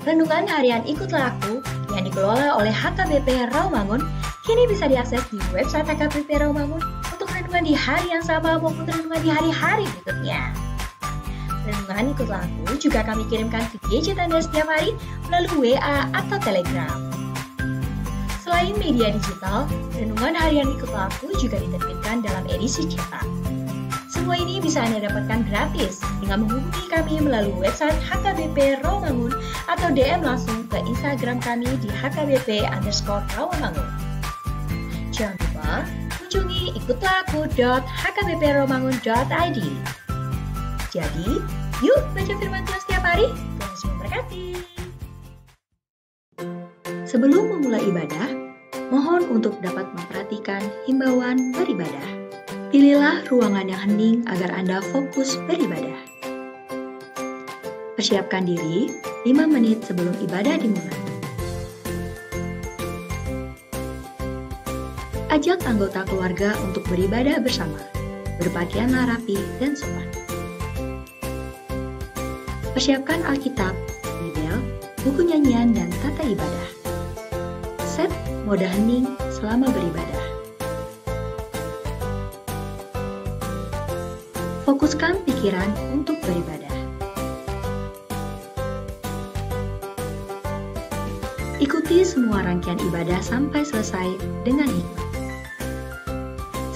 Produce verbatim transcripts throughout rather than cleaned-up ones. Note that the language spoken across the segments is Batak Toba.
Renungan harian Ikutlah Aku yang dikelola oleh H K B P Rawamangun kini bisa diakses di website H K B P Rawamangun untuk renungan di hari yang sama maupun renungan di hari-hari berikutnya. Renungan Ikutlah Aku juga kami kirimkan ke gadget Anda setiap hari melalui W A atau Telegram. Selain media digital, renungan harian Ikutlah Aku juga diterbitkan dalam edisi cetak. Semua ini bisa Anda dapatkan gratis dengan menghubungi kami melalui website H K B P Rawamangun atau D M langsung ke Instagram kami di H K B P underscore Rawamangun. Jangan lupa kunjungi ikutlah aku dot H K B P rawamangun dot I D. Jadi, yuk baca firman Tuhan setiap hari. Tuhan Yesus memberkati. Sebelum memulai ibadah, mohon untuk dapat memperhatikan himbauan beribadah. Pilihlah ruangan yang hening agar Anda fokus beribadah. Persiapkan diri lima menit sebelum ibadah dimulai. Ajak anggota keluarga untuk beribadah bersama. Berpakaianlah rapi dan sopan. Persiapkan Alkitab, Bibel, buku nyanyian, dan tata ibadah. Set mode hening selama beribadah. Fokuskan pikiran untuk beribadah. Ikuti semua rangkaian ibadah sampai selesai dengan hikmat.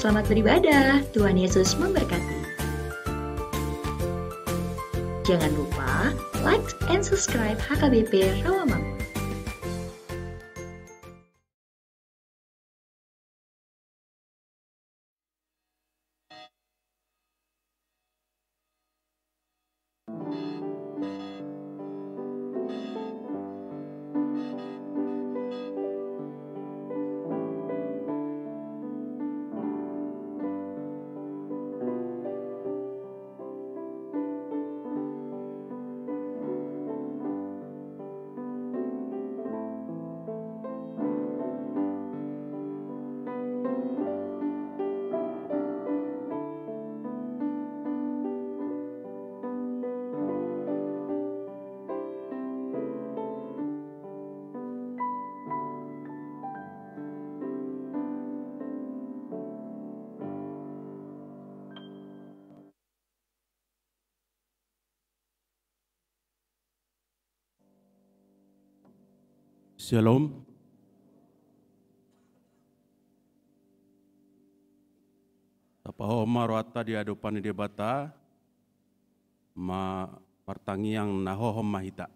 Selamat beribadah, Tuhan Yesus memberkati. Jangan lupa like and subscribe H K B P Rawamangun. Syalom. Tapahohom ma rohanta di adopan ni Debata, ma-, martangiang na hohom ma hita.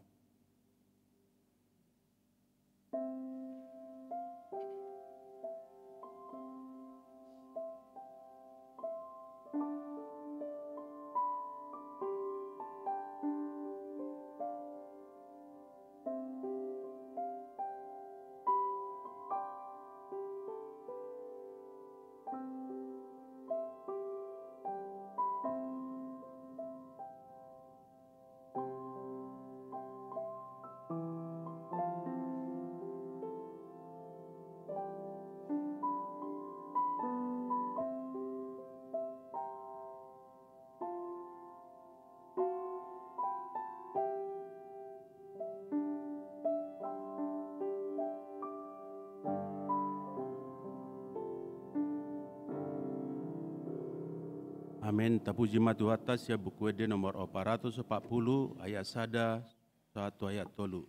Amen. Tapuji ma Tuhanta. Sian Buku Ende nomor opat ratus opat pulu, ayat sada sahat tu ayat tolu.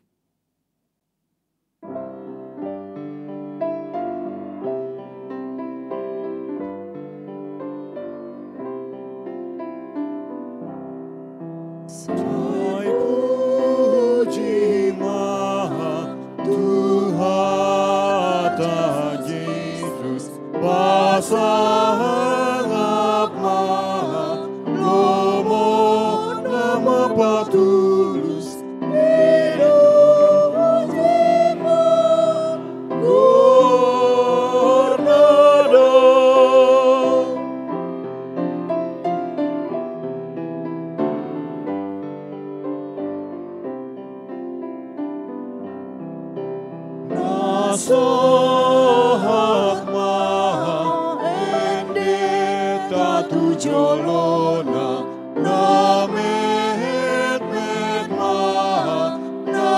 Sai puji ma Tuhanta Jesus, pasangap ma lomo na mapatulus. Na sahat ma endenta tu jolona, na metmet ma na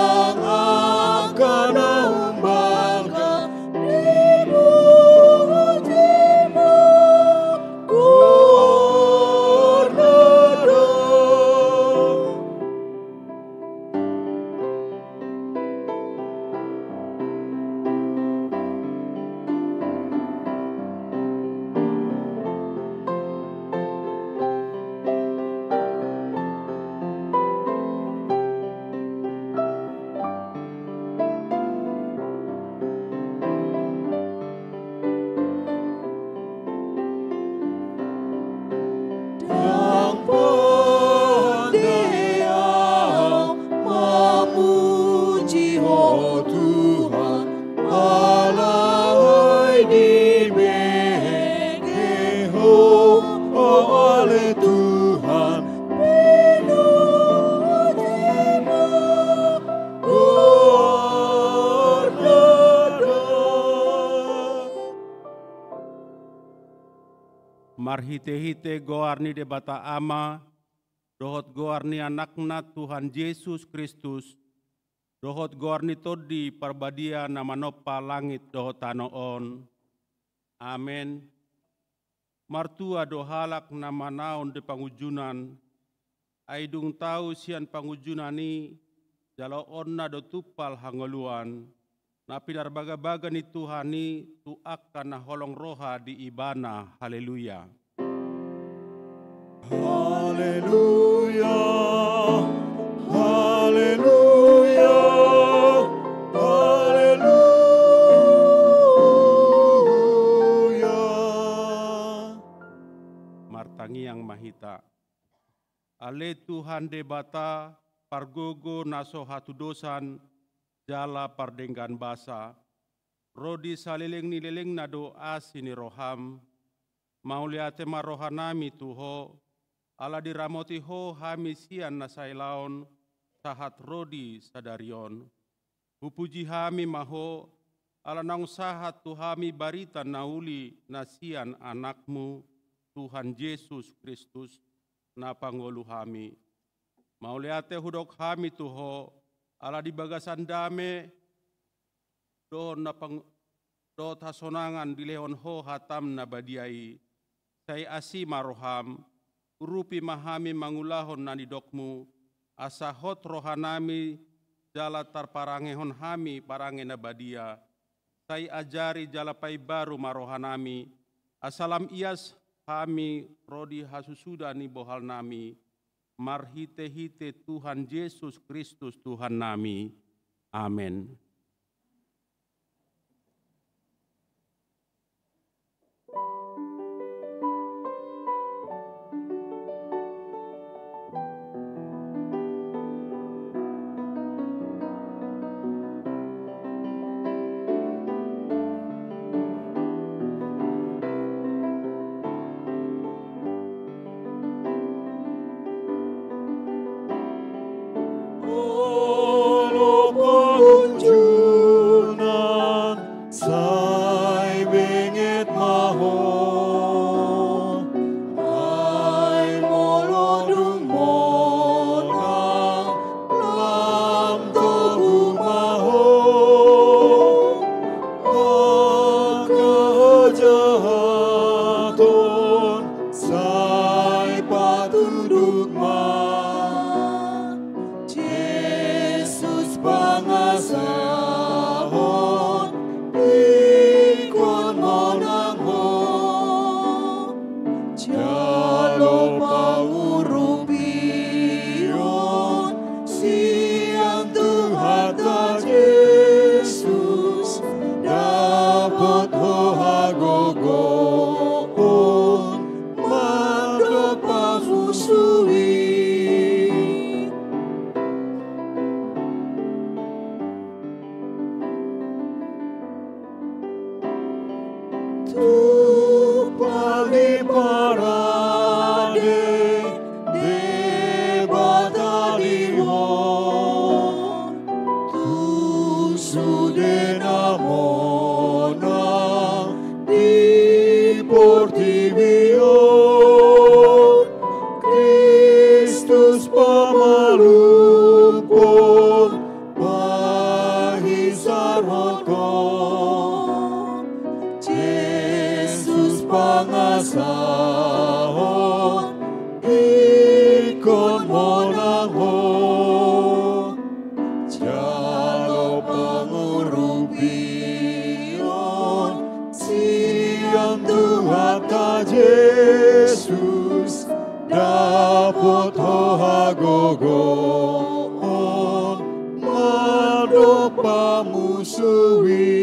Marhite-hite goar ni Debata Ama, dohot goar ni Anakna Tuhan Jesus Kristus, dohot goar ni Tondi Parbadia na manompa langit dohot tano on. Amen. Martua do halak na manaon di pangunjunan, ai dung tau sian pangunjunan i, jaloonna do tumpal hangoluan, na pinarbagabaga ni Tuhan i tu angka na holong roha di Ibana. Haleluya. Haleluya. Haleluya. Haleluya. Martangiang ma hita. Ale Tuhan Debata, pargogo na so hatudosan jala pardenggan basa, ro di saleleng ni lelengna do asi ni roham. Mauliate ma rohanami tu Ho, ala diramoti Ho hami sian na sailaon sahat ro di sadari on. Hupuji hami ma Ho, ala naung sahat tu hami barita na uli na sian Anakmu, Tuhan Jesus Kristus, na pangolu hami. Mauliate hudok hami tu Ho, ala di bagasan dame dohot na pang-, dohot hasonangan dilehon Ho hatam na badia i. Sai asi ma roham, urupi ma hami mangulahon na nidokmu, asa hot rohanami jala tarparangehon hami parange na badia. Sai ajari jala paimbaru ma rohanami, asa lam ias hami ro di hasusuda ni bohalnami, marhite-hite Tuhan Jesus Kristus Tuhannami. Amen. Olo pangunjunan, sai benget ma ho. Ai molo dung monang, lam togu ma ho. Angka hajahaton sai patunduk ma. Jesus pangasahon, ingkon monang ho. Jalo pangurupion sian Tuhanta Jesus, dapot ho hagogoon mandok pamusu i. Tumpal ni parade Debata di ho, tu sude na monang di portibi on, Kristus pamalumhon, pahisarhon, Jesus pangasahon, ingkon monang ho. Jalo pangurupion sian Tuhanta Jesus, dapot ho hagogoon mandok pamusu i.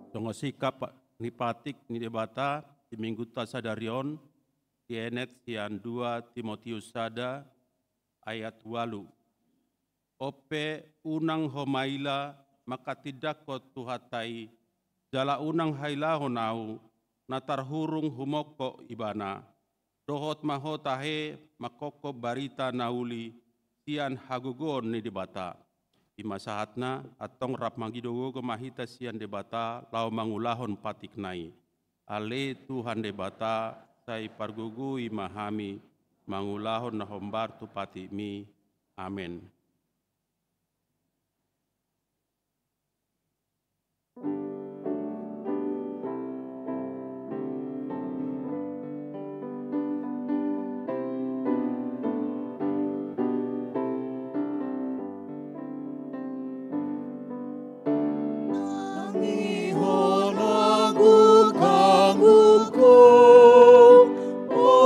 Songon singkat ni patik ni Debata di Minggunta sadari on, dienet sian dua Timotius sada ayat ualu. On pe unang ho maila manghatindanghon Tuhanta i, jala unang hailahon ahu, na tarhurung humongkok Ibana. Dohot ma ho tahe manghophop barita na uli sian hagogoon ni Debata. I ma sahatna, antong rap mangido gogo ma hita sian Debata laho mangulahon patikna i. Ale Tuhan Debata, sai pargogoi ma hami mangulahon na hombar tu patikMi. Amen.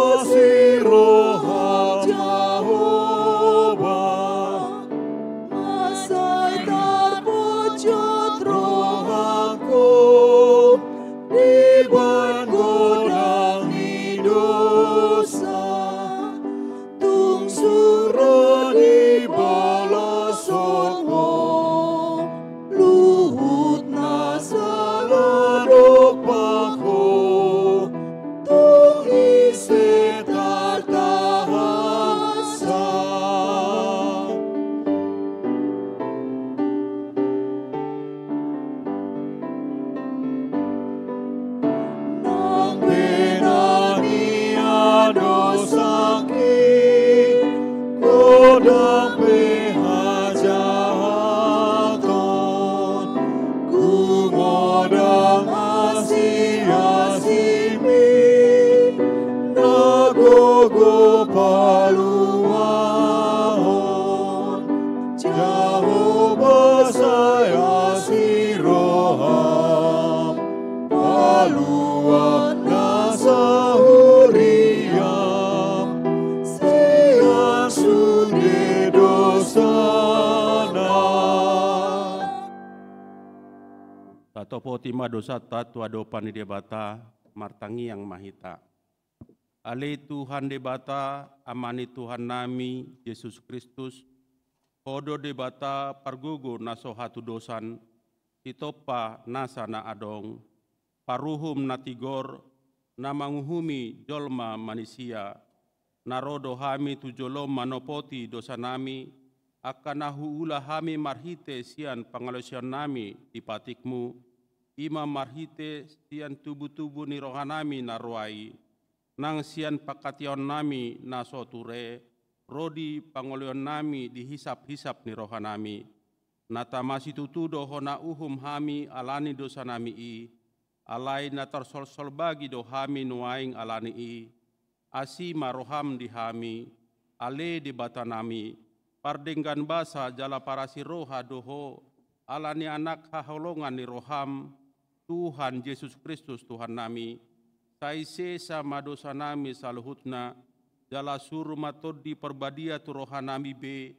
Asi roha Jahowa, sai tarpojot rohangku dibahen godang ni dosa. Tung sura dibolosonku luhut na sala dompak Ho, tung ise tartahasa. Nang pe na nian dosangki, godang pe hajahaton, tung godang asi-asimi na gogo paluahon. Jahowa, sai asi roham, palua na sahuriam sian sude dosana. Tatopoti ma dosanta tu adopan ni Debata, martangiang ma hita. Ale Tuhan Debata, Ama ni Tuhannami Jesus Kristus, Ho do Debata pargogo na so hatudosan, sitompa nasa na adong, paruhum na tigor, na manguhumi jolma manisia. Na ro do hami tu jolom manopoti dosanami, angka na huula hami marhite sian pangalaosionnami di patikMu, i ma marhite sian tubu-tubu ni rohanami na roa i, nang sian pangkataionnami na so ture, ro di pangoloionnami di hisap-hisap ni rohanami. Na tama situtu do hona uhum hami ala ni dosanami i, alai na tarsolsol bagi do hami nuaeng ala ni i. Asi ma roham di hami, ale Debatanami, pardenggan basa jala parasi roha do Ho, ala ni Anak haholongan ni roham, Tuhan Jesus Kristus Tuhannami. Sai sesa ma dosanami saluhutna, jala suru ma Tondi Parbadia tu rohanami be,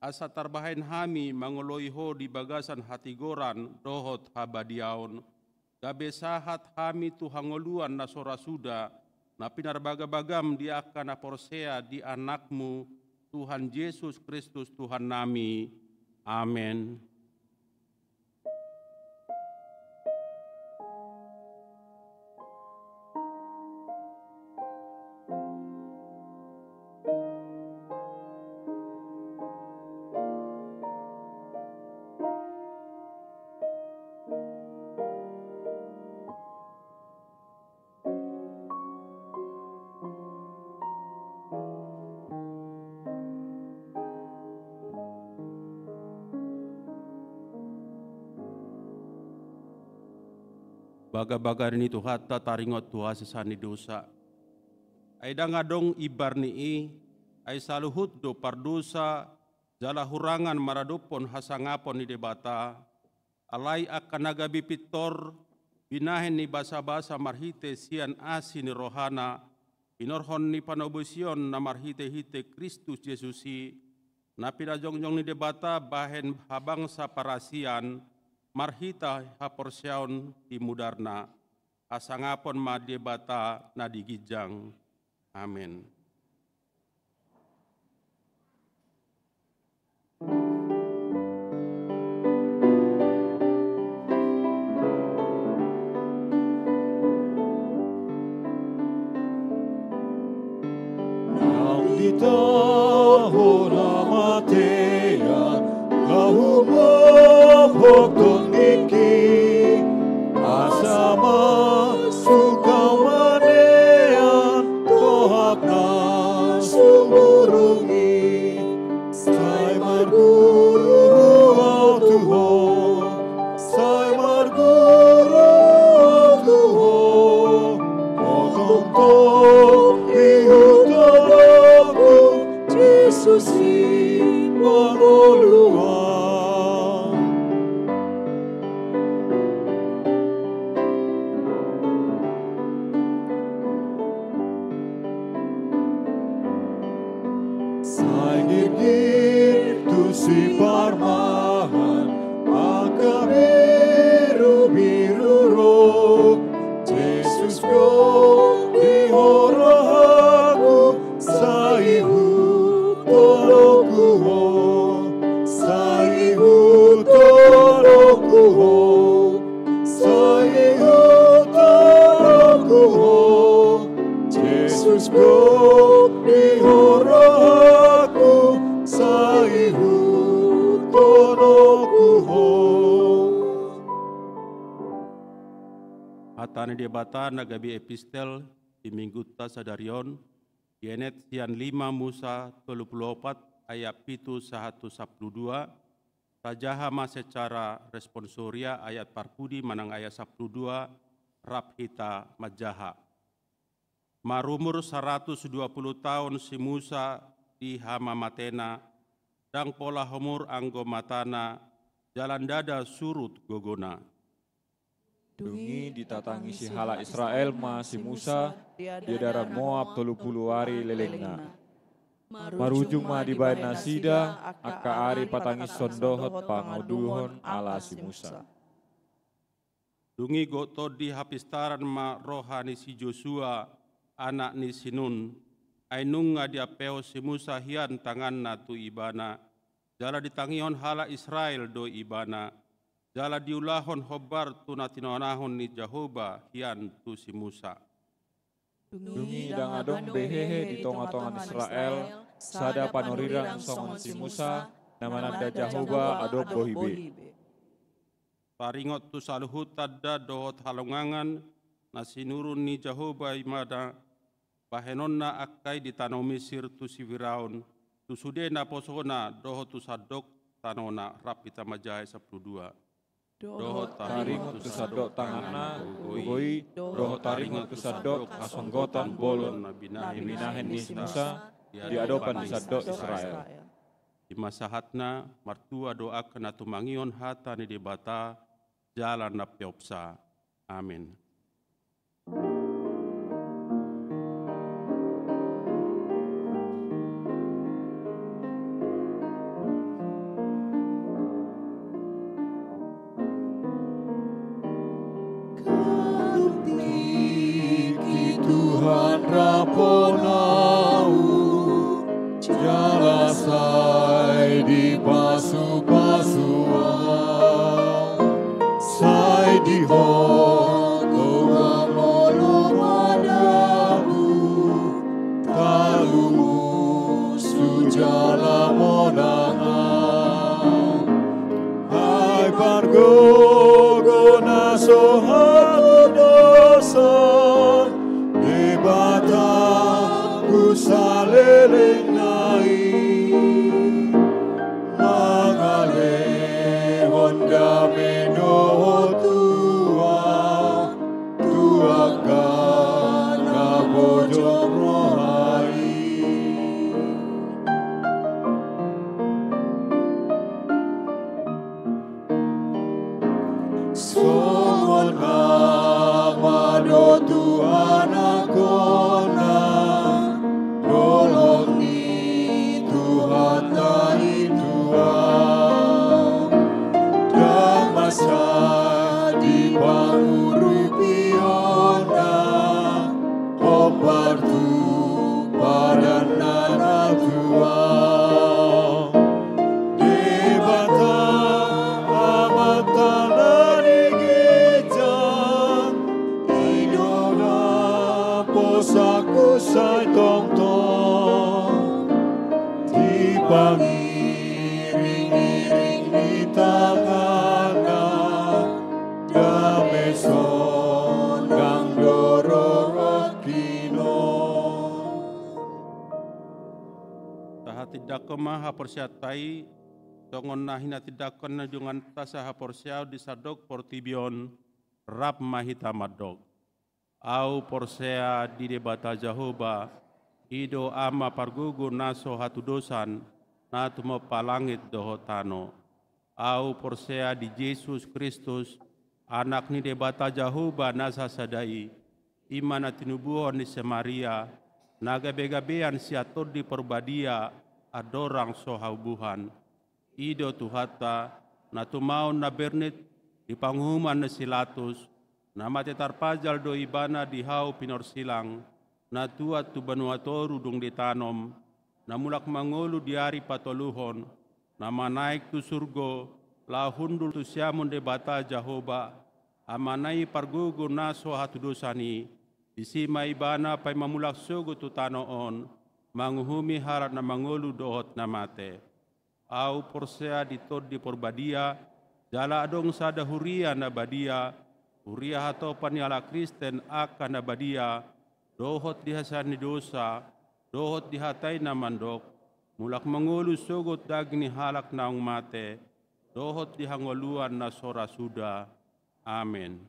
asa tarbahen hami mangoloi Ho di bagasan hatigoran dohot habadiaon, gabe sahat hami tu hangoluan na so ra suda, na pinarbagabagam di angka na porsea di AnakMu, Tuhan Jesus Kristus Tuhannami. Amen. Bagabaga ni Tuhanta taringot tu hasesaan ni dosa. Ai ndang adong imbar ni i, ai saluhut do pardosa jala hurangan maradophon hasangapon ni Debata. Alai angka na gabe pintor, binahen ni basabasa marhite sian asi ni rohana, hinorhon ni panobusion na marhitehite Kristus Jesus i, na pinajongjong ni Debata bahen habangsa parasian, marhite haporseaon di mudarna. Hasangapon ma Debata na di ginjang. Amen. Nang di taon hamatean, na humophop tondingki, asa masuk Tong di huta Loku, Jesus i pangoluan. Sai girgir tu siparmahan angka birubiru ro, Jesus gok di ho rohangku, sai hutonoku ho, sai hutonoku ho, sai hutonoku ho, Jesus gok di ho rohangku, sai hutonoku ho. Hata ni Debata na gabe epistel di Minggunta sadari on, dienet sian lima Musa tolu pulu opat ayat pitu sahat tu sampulu dua, tajaha ma secara responsoria ayat parpudi manang ayat sampulu dua, rap hita manjaha. Marumur saratus dua pulu taon si Musa di hamamatena, ndang pola homur anggo matana, jala ndada surut gogona. Dung i ditatangisi halak Israel ma si Musa di adaran Moab tolu pulu ari lelengna. Marujung ma dibaen nasida angka ari patangishon dohot pangaduhon ala si Musa. Dung i gok tondi hapistaran ma roha ni si Josua, anak ni si Nun, ai nunga diampehon si Musa hian tanganna tu ibana, jala ditangihon halak Israel do ibana, jala diulahon hombar tu na tinohonahon ni Jahowa hian tu si Musa. Dung i ndang adong be hehe di tongatonga ni Israel sada panurirang songon si Musa, na mananda Jahowa adong bohi be. Taringot tu saluhut tanda dohot halongangan na sinurun ni Jahowa i ma na bahenonna angka i di tano Misir tu si Firaun, tu sude naposona dohot tu sandok tanona, rap hita manjaha sampulu dua. Dohot taringot tu sandok tanganna gogo i, dohot taringot tu sandok hasonggotan bolon na binahen ni si Musa di adopan ni sandok Israel. I ma sahatna. Martua do angka na tumangihon hata ni Debata jala na peopsa. Amen. Kalup tingki Tuhan rap hona ahu, jala sai dipasupasu ahu. Sai di Ho do molo madahu, talu musu jala monang ahu. Ai pargogo na so hatodosan, Debatangku salelengna i, mangalehon dame dohot tua tu angka na bojor roha i. Songon ama do tu anakkonna, dolok ni Tuhanta i tu ahu. Ndang masa di pangurupionNa, hombar tu padanna na tua. Debata Amanta na di ginjang, i do naposangku sai tongtong. Dipangiringiring ni tanganna, dame sondang do ro nangkiningan. Tahatindangkon ma haporseaonta i, songon na hinatindangkon ni dongan ta sahaporseaon di sandok portibi on, rap ma hita mandok. Ahu porsea di Debata Jahowa, i do Ama pargogo na so hatudosan, na tumompa langit dohot tano. Ahu porsea di Jesus Kristus, Anak ni Debata Jahowa na sasada i, i ma na tinubuhon ni si Maria, na gabe-gabean sian Tondi Parbadia, andorang so haubuhan. I do Tuhanta, na tumaon na bernit di panguhuman ni si Latus, na mate tarpajal do Ibana di hau pinorsilang, na tuat tu banua toru dung ditanom, na mulak mangolu di ari patoluhon, na manaek tu surgo, laho hundul tu siamun Debata Jahowa, Amana i pargogo na so hatudosan i, disi ma Ibana paima mulak sogot tu tano on, manguhumi halak na mangolu dohot na mate. Ahu porsea di Tondi Parbadia, jala adong sada huria na badia, huria hatopan ni halak Kristen angka na badia, dohot di hasesaan ni dosa, dohot di hata i na mandok, mulak mangolu sogot daging ni halak naung mate, dohot di hangoluan na so ra suda. Amen.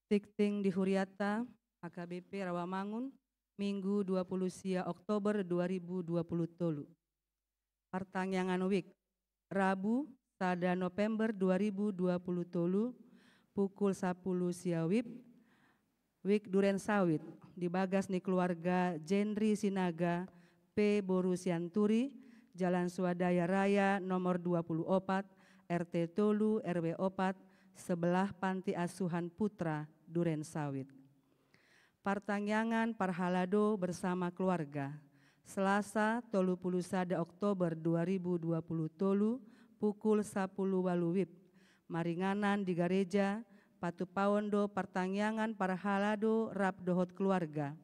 Tingting di hurianta, H K B P Rawamangun, Minggu dua puluh sia Oktober dua ribu dua puluh tolu. Partangiangan wijk, Rabu, sada November dua ribu dua puluh tolu, pukul sapuluh sia wib, wijk Duren Sawit, di bagas ni keluarga Jendri Sinaga, P boru Sianturi, Jalan Swadaya Raya nomor dua puluh opat, R T tolu, R W opat, sebelah Panti Asuhan Putra, Duren Sawit. Partangiangan parhalado bersama keluarga, Selasa, tolu puluh sada Oktober dua ribu dua puluh tolu, pukul sapuluh walu wib. Maringanan di gareja, patupaon do partangiangan parhalado rap dohot keluarga.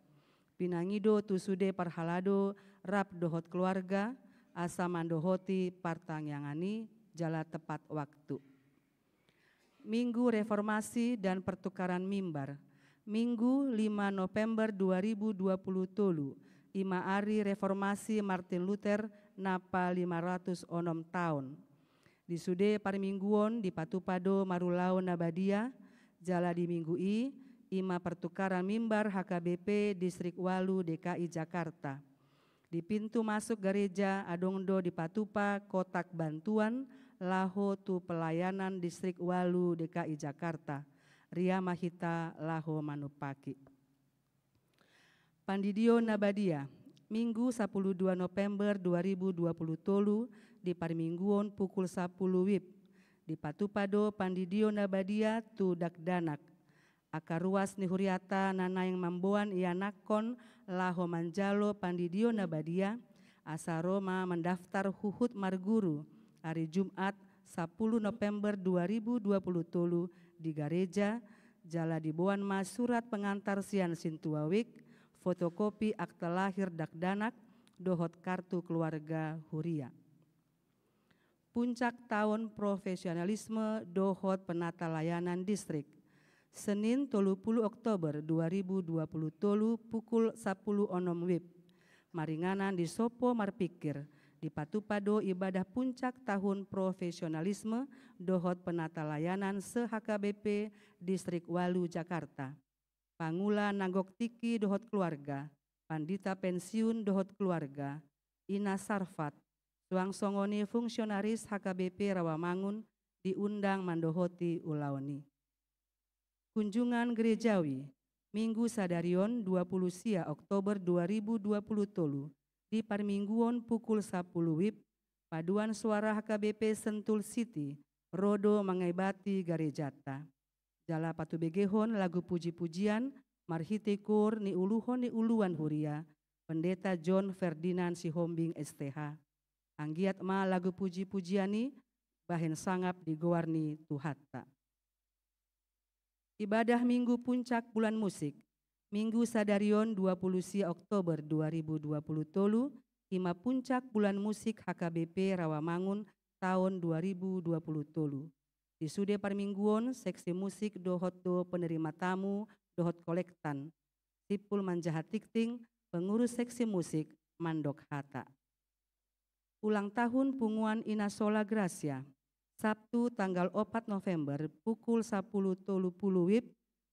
Pinangido tu sude parhalado rap dohot keluarga, asa mandohoti partangiangan i jala tepat waktu. Minggu Reformasi dan Pertukaran Mimbar, Minggu lima November dua ribu dua puluh tolu, i ma ari reformasi Martin Luther na palima ratus onom taon. Di sude parmingguon dipatupa do marulaon na badia, jala di minggu i, i ma pertukaran mimbar H K B P Distrik walu D K I Jakarta. Di pintu masuk gareja adong do dipatupa kotak bantuan laho tu pelayanan Distrik walu D K I Jakarta. Ria ma hita laho manumpaki. Pandidion na badia, Minggu sapuluh dua November dua ribu dua puluh tolu, di parmingguon pukul sapuluh wib. Dipatupa do pandidion na badia tu dakdanak. Angka ruas ni huriata na naeng mamboan ianakhon laho manjalo pandidion na badia, asa ro ma mandaftar huhut marguru, ari Jumat, sapuluh November dua ribu dua puluh tolu, di gareja, jala diboan ma surat pengantar sian sintua wijk, fotokopi akta lahir dakdanak, dohot kartu keluarga huria. Puncak taon profesionalisme dohot penata layanan distrik. Senin, tolu puluh Oktober dua ribu dua puluh tolu, pukul sapuluh onom wib. Maringanan di sopo marpingkir, dipatupa do ibadah puncak tahun profesionalisme dohot penata layanan se-H K B P Distrik walu Jakarta. Pangula na gok tingki dohot keluarga, pandita pensiun dohot keluarga, Ina Sarfat, suang songon i fungsionaris H K B P Rawamangun diundang mandohoti ulaon i. Kunjungan gerejawi, Minggu sadari on dua puluh sia Oktober dua ribu dua puluh tolu, di parmingguon pukul sapuluh wib, paduan suara H K B P Sentul City, ro do mangaibati garejanta. Jala patubegehon lagu puji-pujian, marhite koor niuluhon ni uluan huria, Pendeta John Ferdinand Sihombing S T H. Anggiat ma lagu puji-pujian i, bahen sangap di goar ni Tuhanta. Ibadah Minggu puncak bulan musik, Minggu sadari on dua puluh sia Oktober dua ribu dua puluh tolu, i ma puncak bulan musik H K B P Rawamangun taon dua ribu dua puluh tolu. Di sude parmingguon, seksi musik dohot do penerima tamu dohot kolektan. Simpul manjaha tingting, pengurus seksi musik mandok hata. Ulang tahun punguan Ina Sola Gracia, Sabtu tanggal opat November pukul sapuluh tolu puluh wib,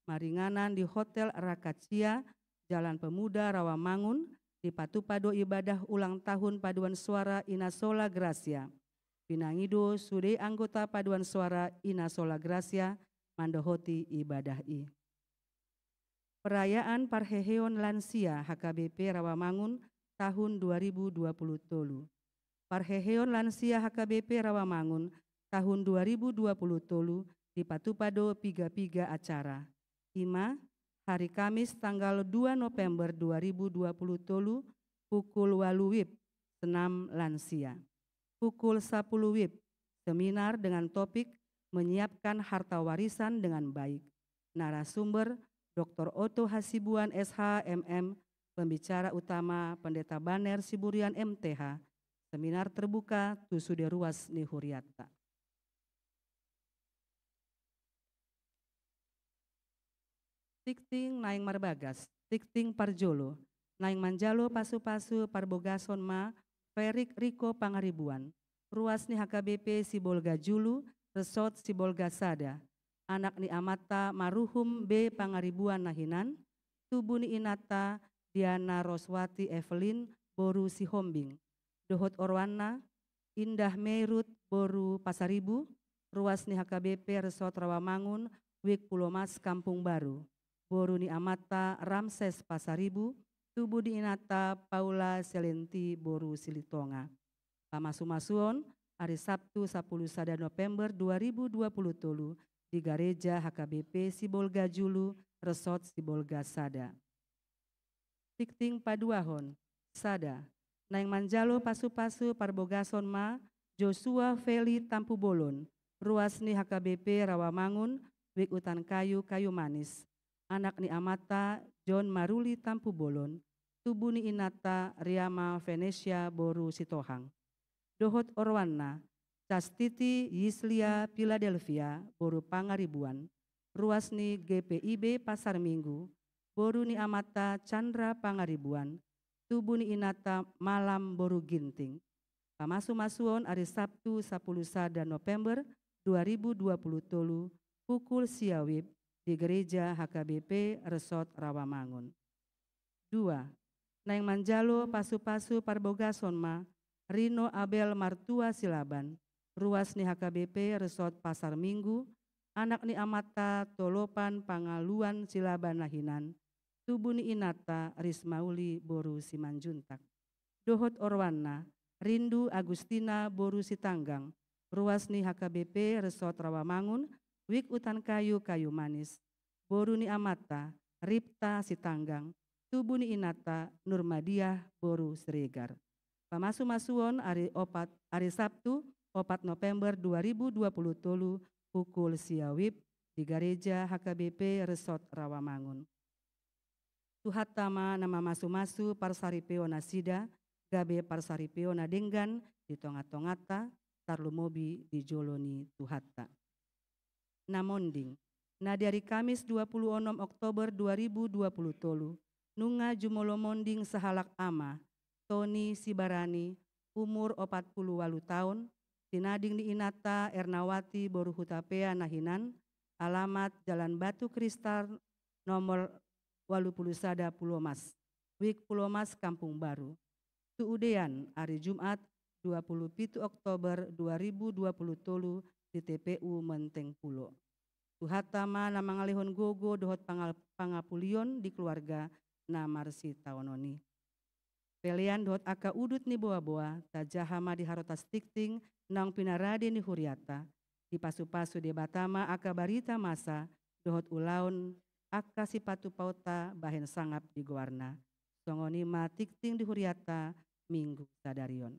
maringanan di Hotel Rakacia, Jalan Pemuda Rawamangun, dipatupa do ibadah ulang tahun paduan suara Ina Sola Gracia. Pinangido sude anggota paduan suara Ina Sola Gracia mandohoti ibadah i. Perayaan parheheon lansia H K B P Rawamangun tahun dua ribu dua puluh tolu. Parheheon lansia H K B P Rawamangun tahun dua ribu dua puluh tolu dipatupa do piga-piga acara. I ma, hari Kamis tanggal dua November dua ribu dua puluh tolu, pukul walu wib, senam lansia. Pukul sapuluh wib, seminar dengan topik Menyiapkan Harta Warisan dengan Baik. Narasumber, Doktor Oto Hasibuan, S H, M M, pembicara utama Pendeta Baner Siburian, M T H. Seminar terbuka tu sude ruas ni hurianta. Tingting naeng marbagas, tingting parjolo, naeng manjalo pasu-pasu parbogason ma Ferik Riko Pangaribuan, ruas ni H K B P Sibolga Julu, Resort Sibolga Sada, Anak ni amanta Maruhum B Pangaribuan na hinan, tubu ni inanta Diana Roswati Evelyn boru Sihombing, dohot oroanna Indah Meirut boru Pasaribu, ruas ni H K B P Resort Rawamangun, Wijk Pulomas Kampung Baru, boru ni amanta Ramses Pasaribu, tubu ni inanta Paula Selenti boru Silitonga. Pamasumasuon, ari Sabtu sapuluh sada November dua ribu dua puluh tolu, di Gareja H K B P Sibolga Julu, Resort Sibolga Sada. Tingting paduahon, sada. Naeng manjalo pasupasu parbogason ma Joshua Feli Tampubolon, ruas ni H K B P Rawamangun, Wijk Utan Kayu, Kayu Manis, anak ni amanta John Maruli Tampubolon, tubu ni inanta Riama Venesia boru Sitohang, dohot oroanna Castiti Yislia Philadelphia boru Pangaribuan, ruas ni G P I B Pasar Minggu, boru ni amanta Chandra Pangaribuan, tubu ni inanta Malam boru Ginting. Pamasumasuon, ari Sabtu sapuluh sada November dua ribu dua puluh tolu, pukul sia WIB, di Gareja H K B P Resort Rawamangun. Dua. Naeng manjalo pasupasu parbogason ma Rino Abel Martua Silaban, ruas ni H K B P Resort Pasar Minggu, anak ni amanta Tolopan Pangaluan Silaban na hinan, tubu ni inanta Rismauli boru Simanjuntak, dohot oroanna Rindu Agustina boru Sitanggang, ruas ni H K B P Resort Rawamangun, Wijk Utan Kayu, Kayu Manis, boru ni amanta Ripta Sitanggang, tubu ni inanta Nurmadiah boru Siregar. Pamasumasuon, ari opat, ari Sabtu opat November dua ribu dua puluh tolu, pukul sia WIB, di Gareja H K B P Resort Rawamangun. Tuhanta ma na mamasumasu parsaripeonnasida, gabe parsaripeon na denggan di tongatonganta, tarlumobi di jolo ni Tuhanta. Na monding. Na di ari Kamis dua puluh onom Oktober dua ribu dua puluh tolu, nunga jumolo monding sahalak ama, Toni Sibarani, umur opat puluh ualu taon, sinading ni inanta Ernawati boru Hutapea na hinan, alamat Jalan Batu Kristal, nomor ualu puluh sada Pulomas, Wijk Pulomas, Kampung Baru. Tu udean, ari Jumat dua puluh pitu Oktober dua ribu dua puluh tolu, di T P U Menteng Pulo. Tuhanta ma na mangalehon gogo dohot pangal-, pangapulion di keluarga na marsitaonon i. Pelean dohot angka udut ni boaboa, tajaha ma di harotas tingting naung pinarade ni hurianta. Dipasupasu Debata ma angka barita masa dohot ulaon angka sipatupaonta bahen sangap di goarna. Songon i ma tingting di hurianta Minggu sadari on.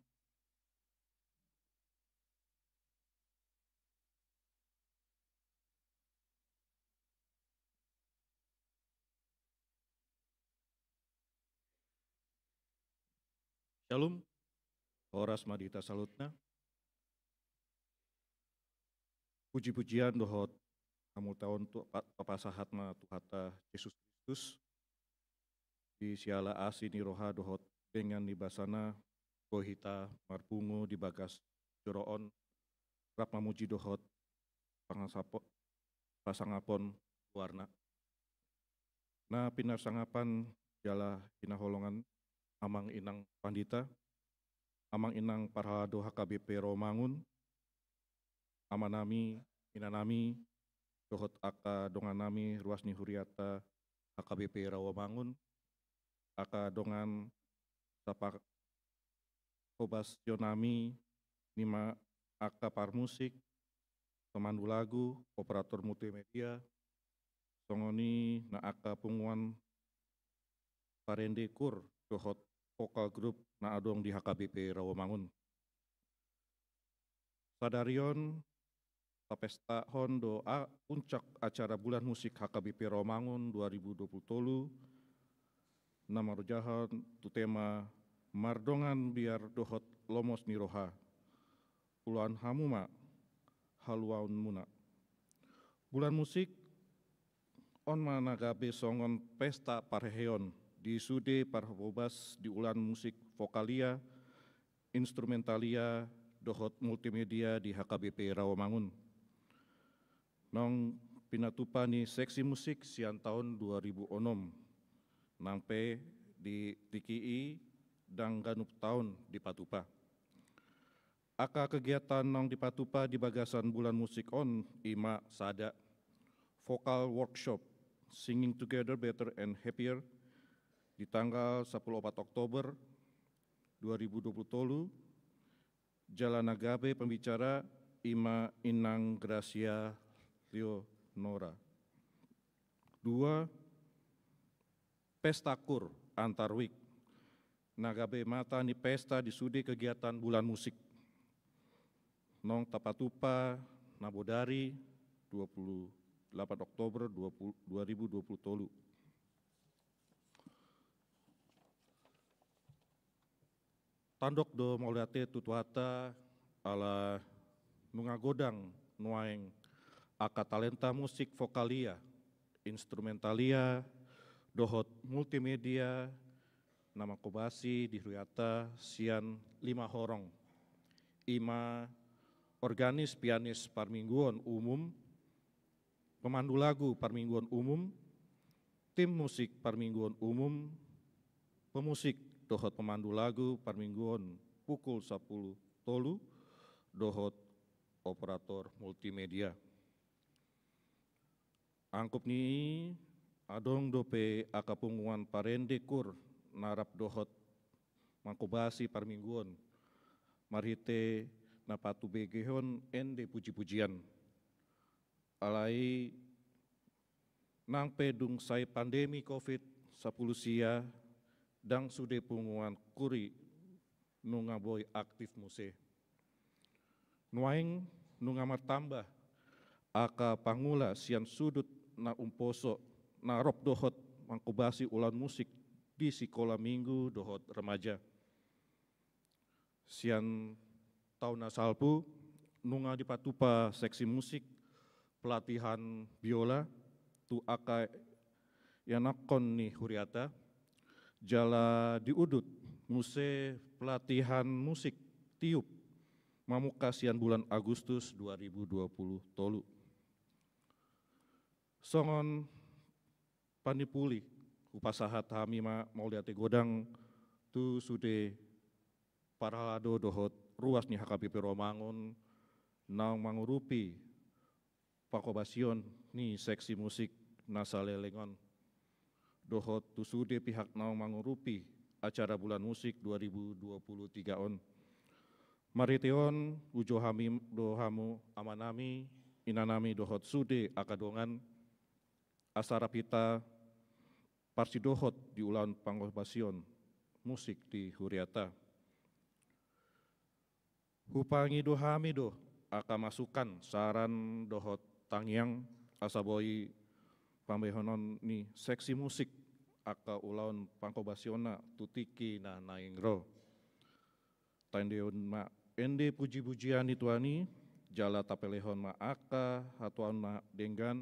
Syalom. Horas ma di hita saluhutna. Puji-pujian dohot hamuliaon tu pa-, papasahat ma Tuhanta Jesus Kristus. Di siala asi ni roha dohot denggan ni basana, boi hita marpungu di bagas joro on, rap mamuji dohot pangasapo-, pasangapon goarna. Na pinarsangapan jala hinaholongan amang inang pandita, amang inang parhalado H K B P Rawamangun, amanami, inanami, dohot angka dongannami ruas ni hurianta H K B P Rawamangun, angka dongan sapahobasionami, nima angka parmusik, pemandu lagu, operator multimedia, songon i na angka punguan parende kur dohot vokal grup na adong di H K B P Rawamangun. Sadari on, tapestahon do a-, puncak acara Bulan Musik H K B P Rawamangun dua ribu dua puluh tolu, na marojahan tu tema Mardongan Biar Dohot Lomos ni Roha. Ulaon hamu ma haluaonmuna. Bulan musik on ma na gabe songon pesta parheheon di sude parhobas di ulaon musik vokalia, instrumentalia, dohot multimedia di H K B P Rawamangun. Naung pinatupa ni seksi musik sian taon dua ribu onom, nang pe di tingki i ndang ganup taon dipatupa. Angka kegiatan naung dipatupa di bagasan bulan musik on i ma sada: vocal workshop, Singing Together Better and Happier, di tanggal sampulu opat Oktober dua ribu dua pulu tolu, jala na gabe pembicara i ma Inang Gracia Leonora. Dua, pesta kur antar wijk, na gabe mata ni pesta di sude kegiatan bulan musik, naung tapatupa na bodari dua pulu delapan Oktober dua puluh, dua ribu dua puluh tolu. Tandok do mauliate tu Tuhanta ala nunga godang nuaeng angka talenta musik vokalia, instrumentalia, dohot multimedia na mangkobasi di huriata sian lima horong, i ma organis pianis parmingguon umum, pemandu lagu parmingguon umum, tim musik parmingguon umum, pemusik dohot pemandu lagu parmingguon pukul sampulu tolu, dohot operator multimedia. Angkup ni i, adong dope angka punguan parende kur na rap dohot mangkobasi parmingguon marhite na patubegehon ende pujipujian. Alai nang pe dung sai pandemi covid sampulu sia, ndang sude punguan kur i nunga boi aktif muse. Nuaeng nunga martamba angka pangula sian sudut na umposo na rap dohot mangkobasi ulaon musik di sikola minggu dohot remaja. Sian taon na salpu, nunga dipatupa seksi musik, pelatihan biola tu angka ianakhon ni huriata, jala diudut muse pelatihan musik tiup mamungka sian bulan Agustus dua ribu dua puluh tolu. Songon panipuli, hupasahat hami ma mauliate godang tu sude parhalado dohot ruas ni H K B P Romangun naung mangurupi pangkobasion ni seksi musik na saleleng on, dohot tu sude pihak naung mangurupi acara bulan musik dua ribu dua puluh tiga on. Marhite on, hujou hami do hamu amanami, inanami dohot sude angka dongan, asa rap hita parsidohot di ulaon pangkobasion musik di huriata. Hupangido hami do angka masukan, saran dohot tangiang asa boi pambahenon ni seksi musik angka ulaon pangkobasionna tu tingki na naeng ro. Taendehon ma ende pujipujian ni Tuhan i, jala tapelehon ma angka hatuaon na denggan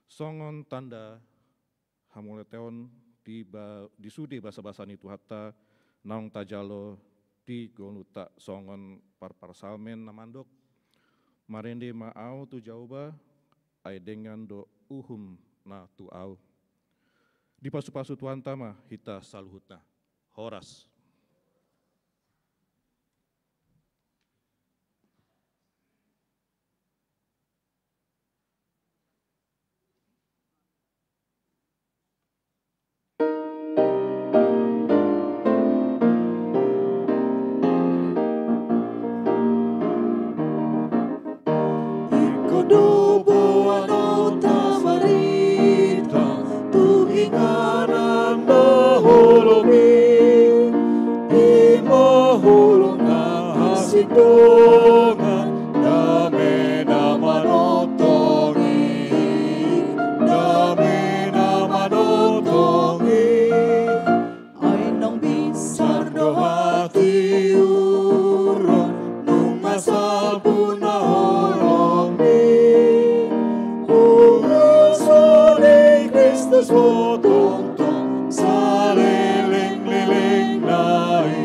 songon tanda hamauliateon di ba-, di sude basabasa ni Tuhanta naung tajalo di ngolunta songon parpsalmen na mandok: Marende ma ahu tu Jahowa, ai denggan do uhumna tu ahu. Dipasupasu Tuhanta ma hita saluhutna. Horas. Ingkon do boanonta marhite tu inganan na holom i, i ma holom na hasintongan, dame na manongtong i, dame na manongtong i. Ai naung binsar do hatiuron nunga salpu na holom i. Urusan ni Kristus do tongtong salelenglelengna i.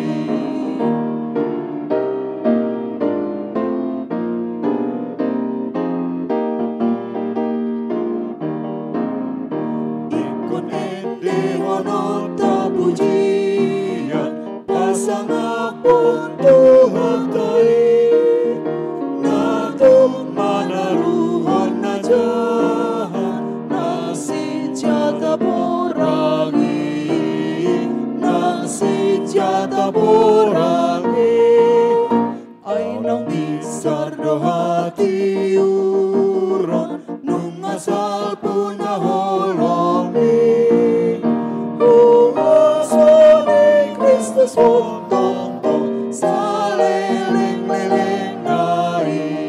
Hata porang i, ai naung binsar do hatiuron, nunga salpuna holong i. Huaso ni Kristus hot tongtong, saleleng-lelengna i.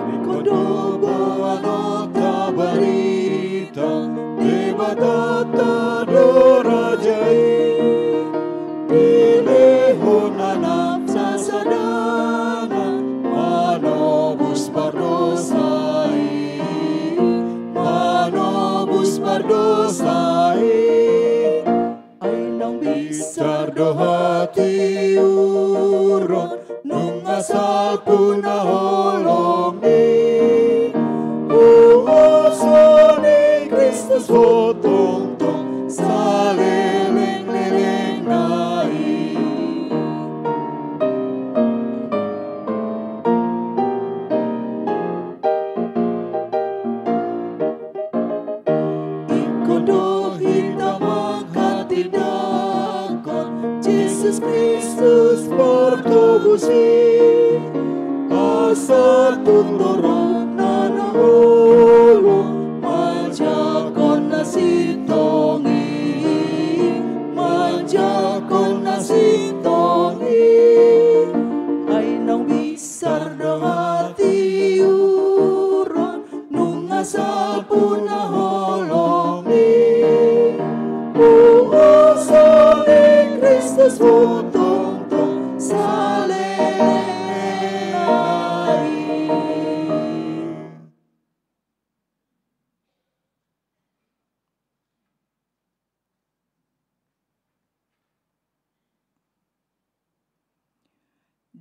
Ingkon do boanonta barita, Debatanta do raja i. Dilehon Anak sasadangan, manobus pardosa i, manobus pardosa i. Ai naung binsar do hatiuron, nunga salpuna holong i. Huaso ni Kristus hot tongtong, saleleng-lelengna i. Ingkon do hita manghatindanghon Jesus Kristus Partobusi, asa tung do Rohana na holom manjangkon na sintong i, manjangkon na sintong i. Ai naung binsar do hatiuron, nunga salpuna holong i. Huaso ni Kristus hot tongtong, saleleng-lelengna i.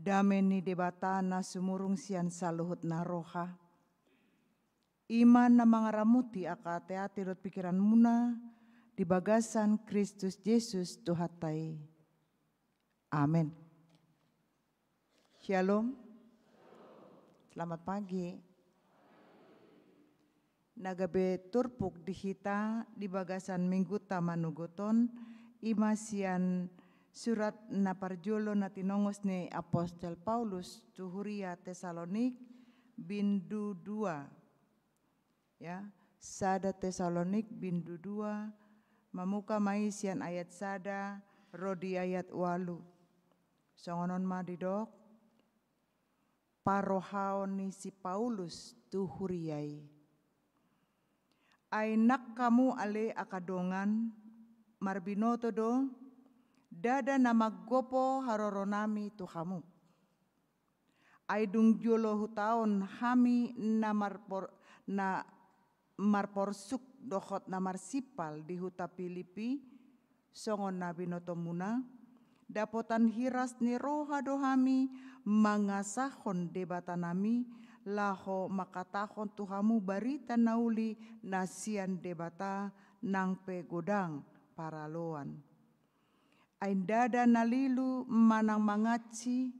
Dame ni Debata na sumurung sian saluhutna roha, i ma na mangaramoti angka ateate dohot pingkiranmuna di bagasan Kristus Jesus Tuhanta i. Amen. Syalom. Selamat pagi. Na gabe turpuk di hita di bagasan minggunta manogot on, i ma sian surat na parjolo na tinongos ni apostel Paulus tu huria Tesalonik, bindu dua. Ya, sada Tesalonik bindu dua, mamuka ma i sian ayat sada ro di ayat ualu. Songon on ma didok parrohaon ni si Paulus tu huria i. Ai nang hamu ale angka dongan, marbinoto do, ndada na manggopo haroronami tu hamu. Ai dung jolo hutaon hami na marpor-, na marporsuk dohot na marsimpal di huta Pilippi, songon na binotomuna, dapotan hiras ni roha do hami mangasahon Debatanami, laho mangkatahon tu hamu barita na uli na sian Debata nang pe godang paraloan. Ai ndada na lilu manang mangansi,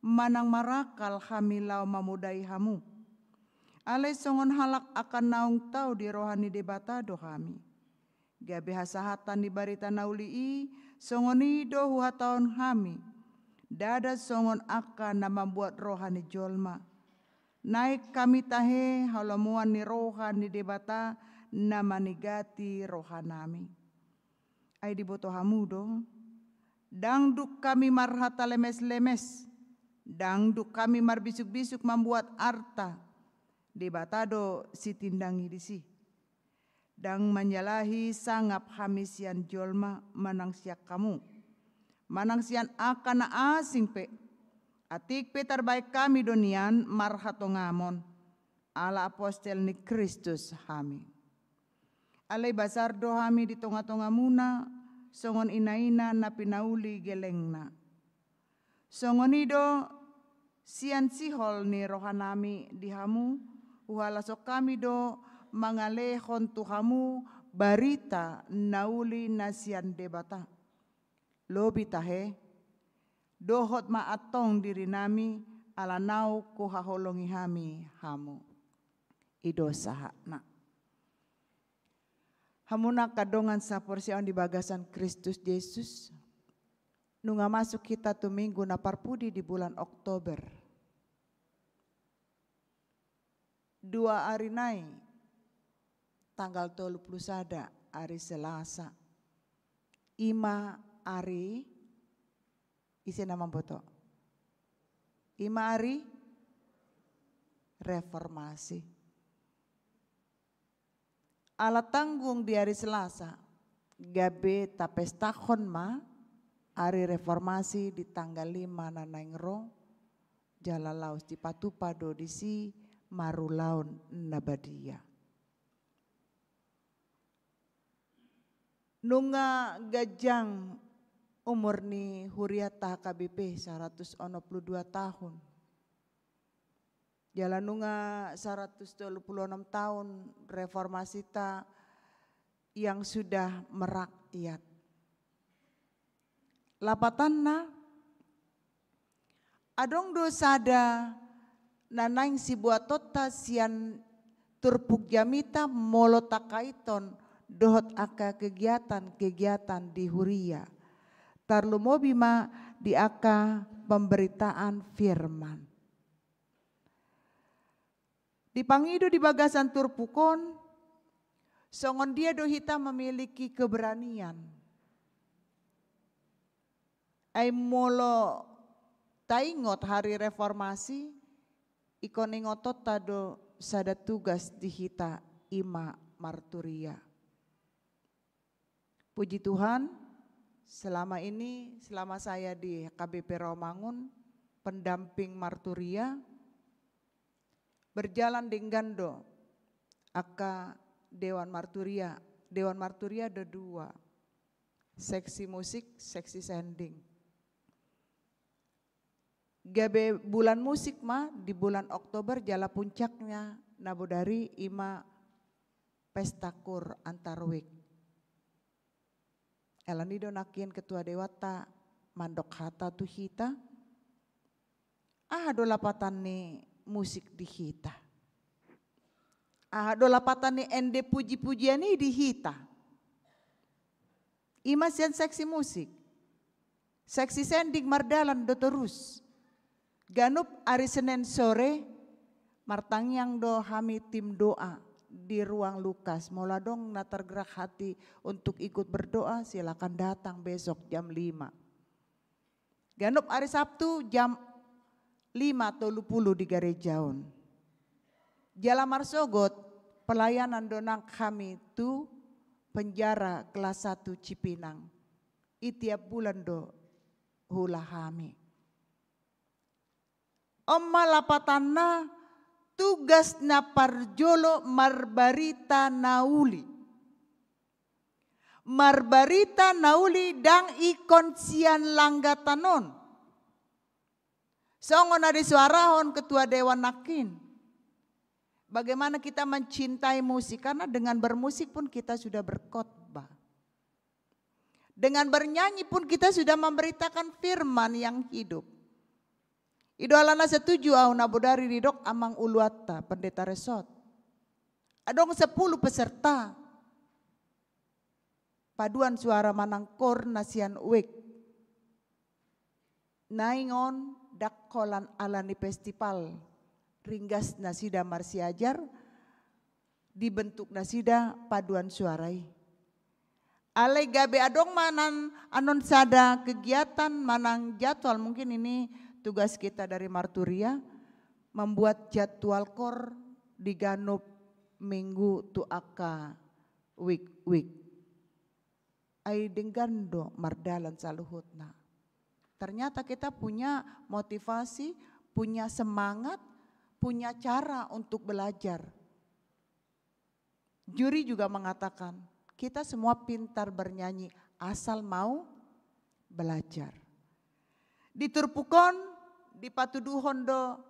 manang marakal hami laho mamodai hamu. Alai songon halak angka naung tau di roha ni Debata do hami. Gabe hasahatan ni barita na uli i, songon i do huhatahon hami. Ndada songon angka na mambuat roha ni jolma. Naeng hami tahe halomoan ni roha ni Debata na manigati rohanami. Ai diboto hamu do, ndang dung hami marhata lemeslemes, ndang dung hami marbisugbisug mambuat arta, Debata do sitindangi disi. Ndang manjalahi sangap hami sian jolma manang sian hamu, manang sian angka na asing pe, Atik pe tarbaen hami do nian marhatongamon, ala apostel ni Kristus hami. Alai basar do hami di tongatongamuna, songon inaina na pinauli gelengna. Songon i do sian sihol ni rohanami di hamu, huhalashon hami do mangalehon tu hamu barita na uli na sian Debata. Lobi tahe, dohot ma antong dirinami, ala naung huhaholongi hami hamu. I do sahatna. Hamuna angka dongan saporseaon di bagasan Kristus Jesus, nunga masuk hita tu minggu na parpudi di bulan Oktober. Dua ari nai, tanggal tolu pulu sada, ari Selasa. I ma ari, ise na mamboto? I ma ari reformasi. Ala tanggung di ari Selasa, gabe tapestahon ma ari reformasi di tanggal lima na naeng ro, jala laos dipatupa do disi marulaon na badia. Nunga ganjang umur ni huriata H K B P, saratus onom pulu dua tahun. Jala nunga saratus tolu pulu onom tahun reformasita yang sudah merakyat. Lapatanna, adong do sada na naeng sibuatonta sian turpuk jamita molo takaiton dohot angka kegiatan-kegiatan di huria. Tarlumobi ma di angka pemberitaan firman. Dipangido di bagasan turpuk on, songon dia do hita memiliki keberanian. Ai molo taingot hari reformasi, ingkon ingotonta do sada tugas di hita, i ma marturia. Puji Tuhan, selama ini, selama saya di H K B P Rawamangun, pendamping marturia, berjalan denggan do angka dewan marturia. Dewan marturia ada dua, seksi musik, seksi sending. Gabe bulan musik ma di bulan Oktober, jala puncaknya na bodari i ma pesta kur antar wijk. Alani do nangkin ketua dewanta mandok hata tu hita, aha do lapatan ni musik di hita? Aha do lapatan ni ende puji-pujian i di hita? I ma sian seksi musik. Seksi sending mardalan do torus. Ganup ari Senin sore, martangiang do hami tim doa di ruang Lukas. Molo adong na tergerak hati untuk ikut berdoa, silakan datang besok jam lima. Ganup ari Sabtu jam lima tolu pulu di gareja on. Jala marsogot pelayanan do nang hami tu penjara kelas satu Cipinang. I tiap bulan do huula hami. On ma lapatanna, tugas na parjolo marbarita na uli. Marbarita na uli ndang ingkon sian langgatan on. Songon na disuarahon ketua dewan nangkin. Bagaimana kita mencintai musik, karena dengan bermusik pun kita sudah berkhotbah. Dengan bernyanyi pun kita sudah memberitakan firman yang hidup. I do alana setuju au na bodari didok amang uluanta, pendeta resort. Adong sepuluh peserta. Paduan suara manang kor na sian wijk. Naeng on ndang holan alani festival. Ringgas nasida marsiajar, dibentuk nasida paduan suara i. Alai gabe adong manang annon sada kegiatan manang jadwal, mungkin ini tugas kita dari marturia, membuat jadwal kor di ganup minggu tu angka wijk-wijk. Ai denggan do mardalan saluhutna. Ternyata kita punya motivasi, punya semangat, punya cara untuk belajar. Juri juga mengatakan, kita semua pintar bernyanyi asal mau belajar. Di turpuk on dipatuduhon do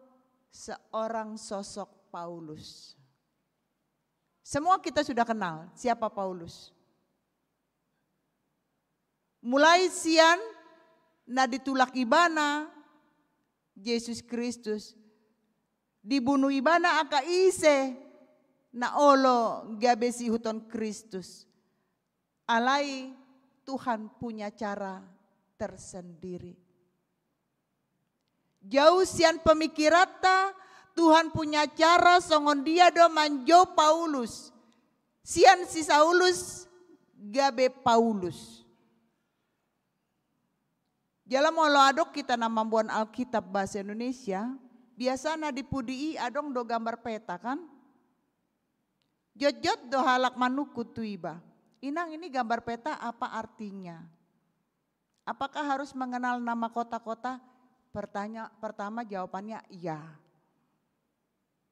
seorang sosok Paulus. Semua kita sudah kenal siapa Paulus. Mulai sian na ditulak ibana Jesus Kristus, dibunu ibana angka ise na olo gabe siihuthon Kristus. Alai Tuhan punya cara tersendiri. Jauh sian pemikiranta, Tuhan punya cara songon dia do manjou Paulus. Sian si Saulus gabe Paulus. Jala molo adong hita na mamboan Alkitab bahasa Indonesia, biasana di pudi i adong do gambar peta, kan? Jotjot do halak manungkun tu iba, "Inang, ini gambar peta apa artinya? Apakah harus mengenal nama kota-kota?" Pertanya-, pertama jawabannya iya.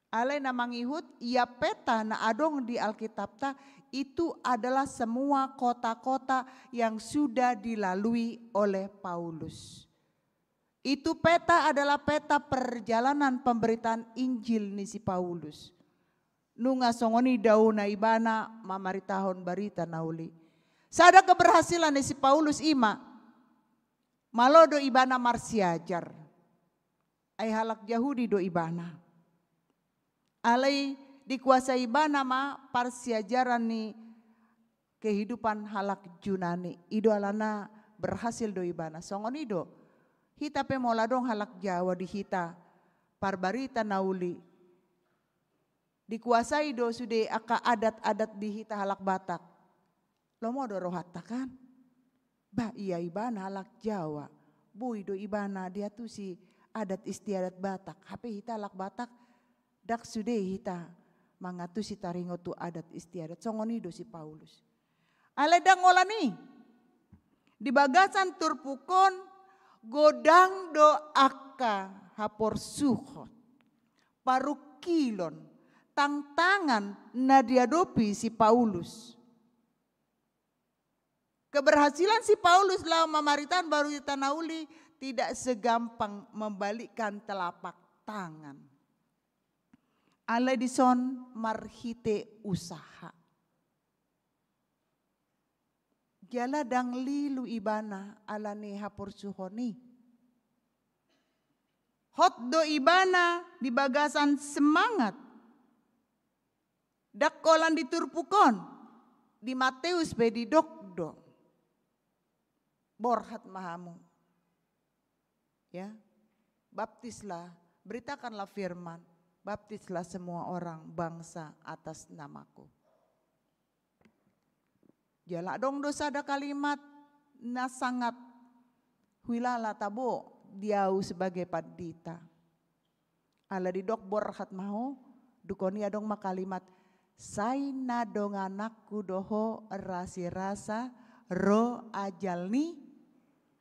Alai na mangihut, ia peta na adong di Alkitabta itu adalah semua kota-kota yang sudah dilalui oleh Paulus. Itu peta adalah peta perjalanan pemberitaan Injil ni si Paulus. Nunga songon i daona ibana mamaritahon barita na uli. Sada keberhasilan ni si Paulus i ma, malo do ibana marsiajar. Ai halak Jahudi do ibana. Alai dikuasai ibana ma parsiajaran ni kehidupan halak Junani. I do alana berhasil do ibana. Songon i do hita pe, molo adong halak Jawa di hita, parbarita na uli, dikuasai do sude angka adat-adat di hita halak Batak. Lomo do rohanta, kan? Bah, ia ibana halak Jawa, boi do ibana diantusi adat istiadat Batak. Hape hita halak Batak, ndang sude hita mangantusi taringot tu adat istiadat. Songon i do si Paulus. Alai ndang holan i. Di bagasan turpuk on, godang do angka haporsuhon, parungkilon, tantangan na diadopi si Paulus. Keberhasilan si Paulus laho mamaritahon barita na uli tidak segampang membalikkan telapak tangan. Alai dison marhite usaha. Jala ndang lilu ibana ala ni haporsuhon i. Hot do ibana di bagasan semangat. Ndang holan di turpuk on, di Mateus pe didok do. Borhat ma hamu. Ya. Baptislah, beritakanlah firman, baptislah semua orang bangsa atas namaku. Jala adong do sada kalimat na sangat huilala tabo di au sebagai pandita. Ala didok borhat ma ho, dungkon i adong ma kalimat, sai na dongananku do ho rasirasa ro ajal ni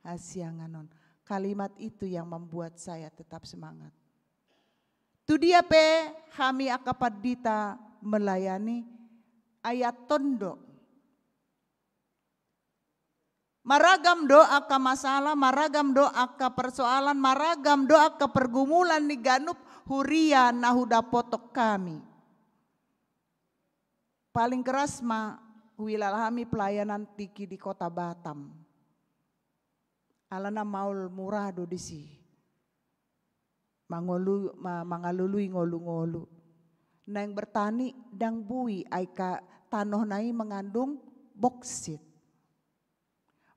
hasiangan on. Kalimat itu yang membuat saya tetap semangat. Tu dia pe hami angka pandita melayani, ai antong do. Maragam do angka masalah, maragam do angka persoalan, maragam do angka pergumulan ni ganup huria na hudapothon hami. Paling keras ma huilala hami pelayanan tingki di Kota Batam. Alana maol mura do disi. Mangolu-, ma-, mangalului ngolu-ngolu. Naeng bertani ndang boi ai ka tanohna i mengandung boksit.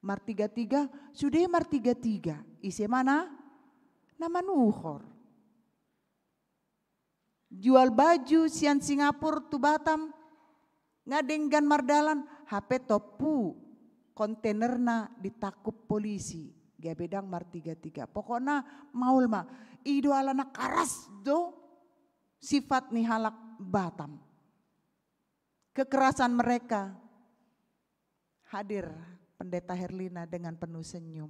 Martiga-tiga, sude martiga-tiga. Ise ma na, na manuhor. Jual baju sian Singapura tu Batam, nga denggan mardalan, hape tompu kontainerna ditangkup polisi, gabe ndang martiga-tiga. Pokokna maol ma, i do alana keras do sifat ni halak Batam. Kekerasan mereka. Hadir Pendeta Herlina dengan penuh senyum.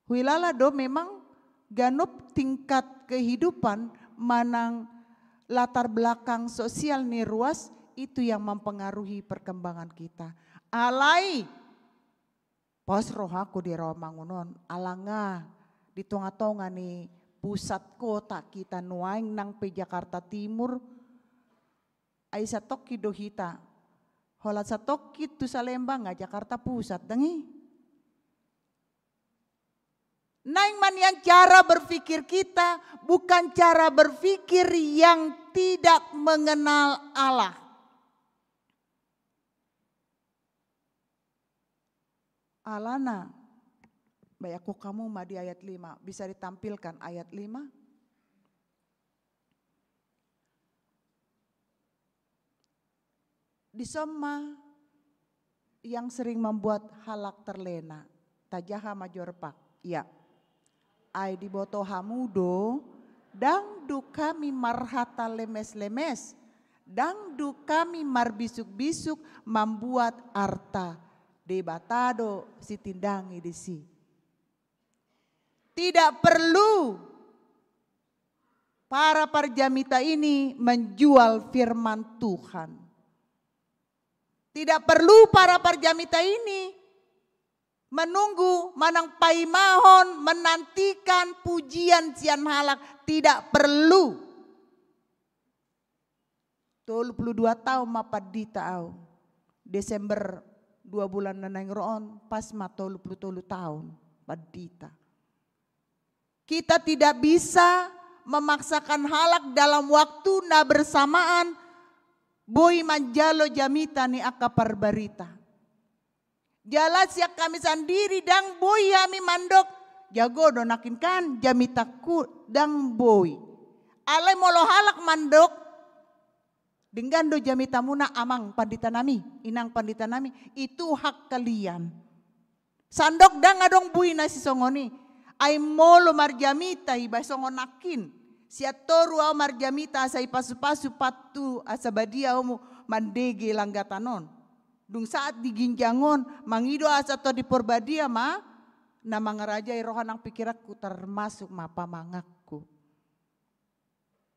Huilala do memang ganup tingkat kehidupan manang latar belakang sosial ni ruas itu yang mempengaruhi perkembangan kita. Alai pos rohangku di Rawamangun on, ala nga di tonga-tonga ni pusat kota kita nuaeng nang pe Jakarta Timur, ai satongkin do hita. Holan satongkin tu Salemba nga Jakarta Pusat, dang i? Naeng ma nian cara berpikir kita, bukan cara berpikir yang tidak mengenal Allah. Alana, bayaku hamu ma di ayat lima, bisa ditampilkan ayat lima? Dison ma yang sering membuat halak terlena. Tajaha ma jorpak. Ya. Ai diboto hamu do, ndang dung hami marhata lemes-lemes, ndang dung hami marbisuk-bisuk mambuat arta. Debata do sitindangi disi. Tidak perlu para parjamita ini menjual firman Tuhan. Tidak perlu para parjamita ini menunggu manang paimahon, menantikan pujian sian halak. Tidak perlu. Tolu pulu dua taon ma pandita au. Desember dua bulan na naeng ro on, pas ma tolu pulu tolu taon pandita. Kita tidak bisa memaksakan halak dalam waktu na bersamaan boi manjalo jamita ni angka parbarita. Jala sian hami sandiri ndang boi hami mandok, jago do nangkin kan jamitangku, ndang boi. Alai molo halak mandok, denggan do jamitamuna amang pandita nami, inang pandita nami, itu hak kalian. Sandok ndang adong boi na sisongon i. Ai molo marjamita iba songon nangkin, sian toru au marjamita asa ipasu-pasu pattu asa badia hamu mandege langgatan on. Dung saat di ginjang on, mangido asa Tondi Porbadia ma na mangarajai roha nang pikiranku, termasuk ma pamanganku.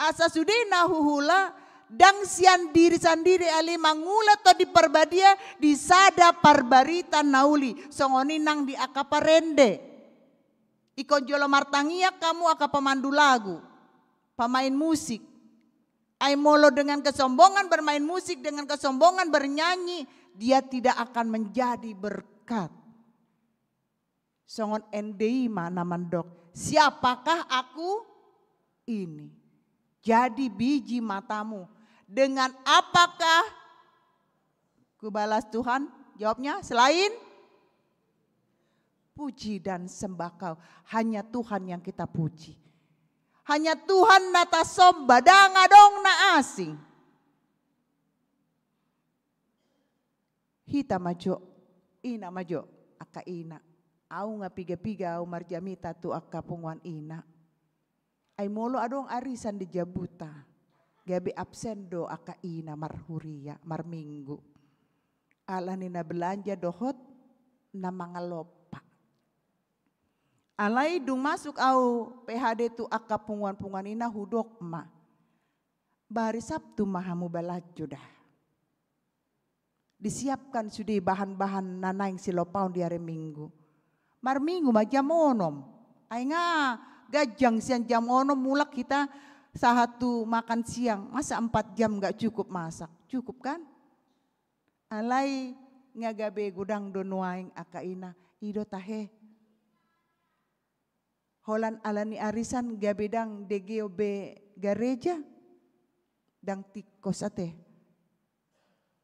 Asa sude na huhula, ndang sian diri sandiri ale mangula Tondi Porbadia di sada parbarita na uli, songon i nang di angka parende. Ingkon jolo martangiang hamu angka pamandu lagu, pamain musik. Ai molo dengan kesombongan bermain musik, dengan kesombongan bernyanyi, dia tidak akan menjadi berkat. Songon ende i ma na mandok, siapakah aku ini? Jadi biji matamu. Dengan apakah kubalas Tuhan? Jawabnya, selain puji dan sembah Kau. Hanya Tuhan yang kita puji. Hanya Tuhan na tasomba, ndang adong na asing. Hita ma jo, ina ma jo, angka ina. Au nga piga-piga au marjamita tu angka punguan ina. Ai molo adong arisan di jabuta, gabe absen do angka ina marhuria, marminggu. Ala ni na belanja dohot na mangalompa. Alai dung masuk au P H D tu angka punguan-punguan ina, hudok ma. Ba ari Sabtu ma hamu balanjo da. Disiapkan sude bahan-bahan na naeng silompaon di ari Minggu. Marminggu ma jam onom. Ai nga ganjang sian jam onom mulak hita sahat tu makan siang. Masa empat jam nggak cukup masak? Cukup kan? Alai nga gabe godang do nuaeng angka ina, i do tahe. Holan ala ni arisan gabe ndang denggan be gareja, ndang tingkos ate.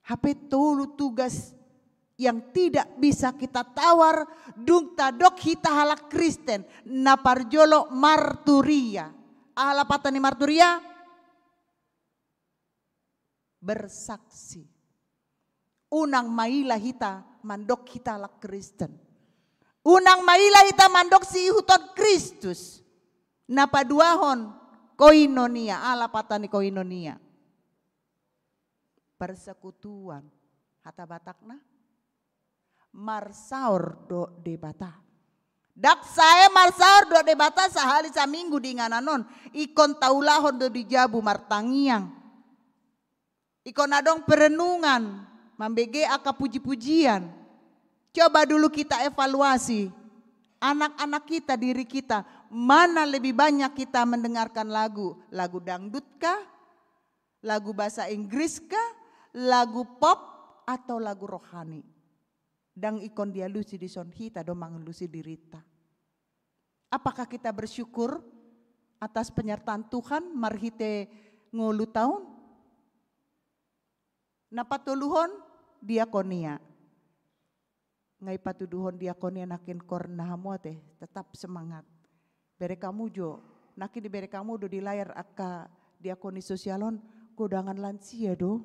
Hape tolu tugas yang tidak bisa kita tawar, dung tadok hita halak Kristen, na parjolo marturia. Aha lapatan ni marturia? Bersaksi. Unang maila hita mandok hita halak Kristen. Unang maila hita mandok siihuthon Kristus. Na paduahon, koinonia. Aha lapatan ni koinonia? Persekutuan. Hata Batakna? Marsaor dohot Debata. Ndang sae marsaor dohot Debata sahali saminggu di inganan on. Ingkon taulahon do di jabu martangiang. Ingkon adong perenungan, mambege angka puji-pujian. Coba dulu kita evaluasi anak-anak kita, diri kita, mana lebih banyak kita mendengarkan lagu, lagu dangdut kah, lagu bahasa Inggris kah, lagu pop, atau lagu rohani? Ndang ingkon dialusi dison, hita do mangalusi dirita. Apakah kita bersyukur atas penyertaan Tuhan marhite ngolu taon? Na patoluhon, diakonia. Nga i patuduhon diakonia nangkin, kor na hamu ate, tetap semangat. Bere hamu jo, nangkin dibere hamu do di layar angka diakoni sosial on, godangan lansia do.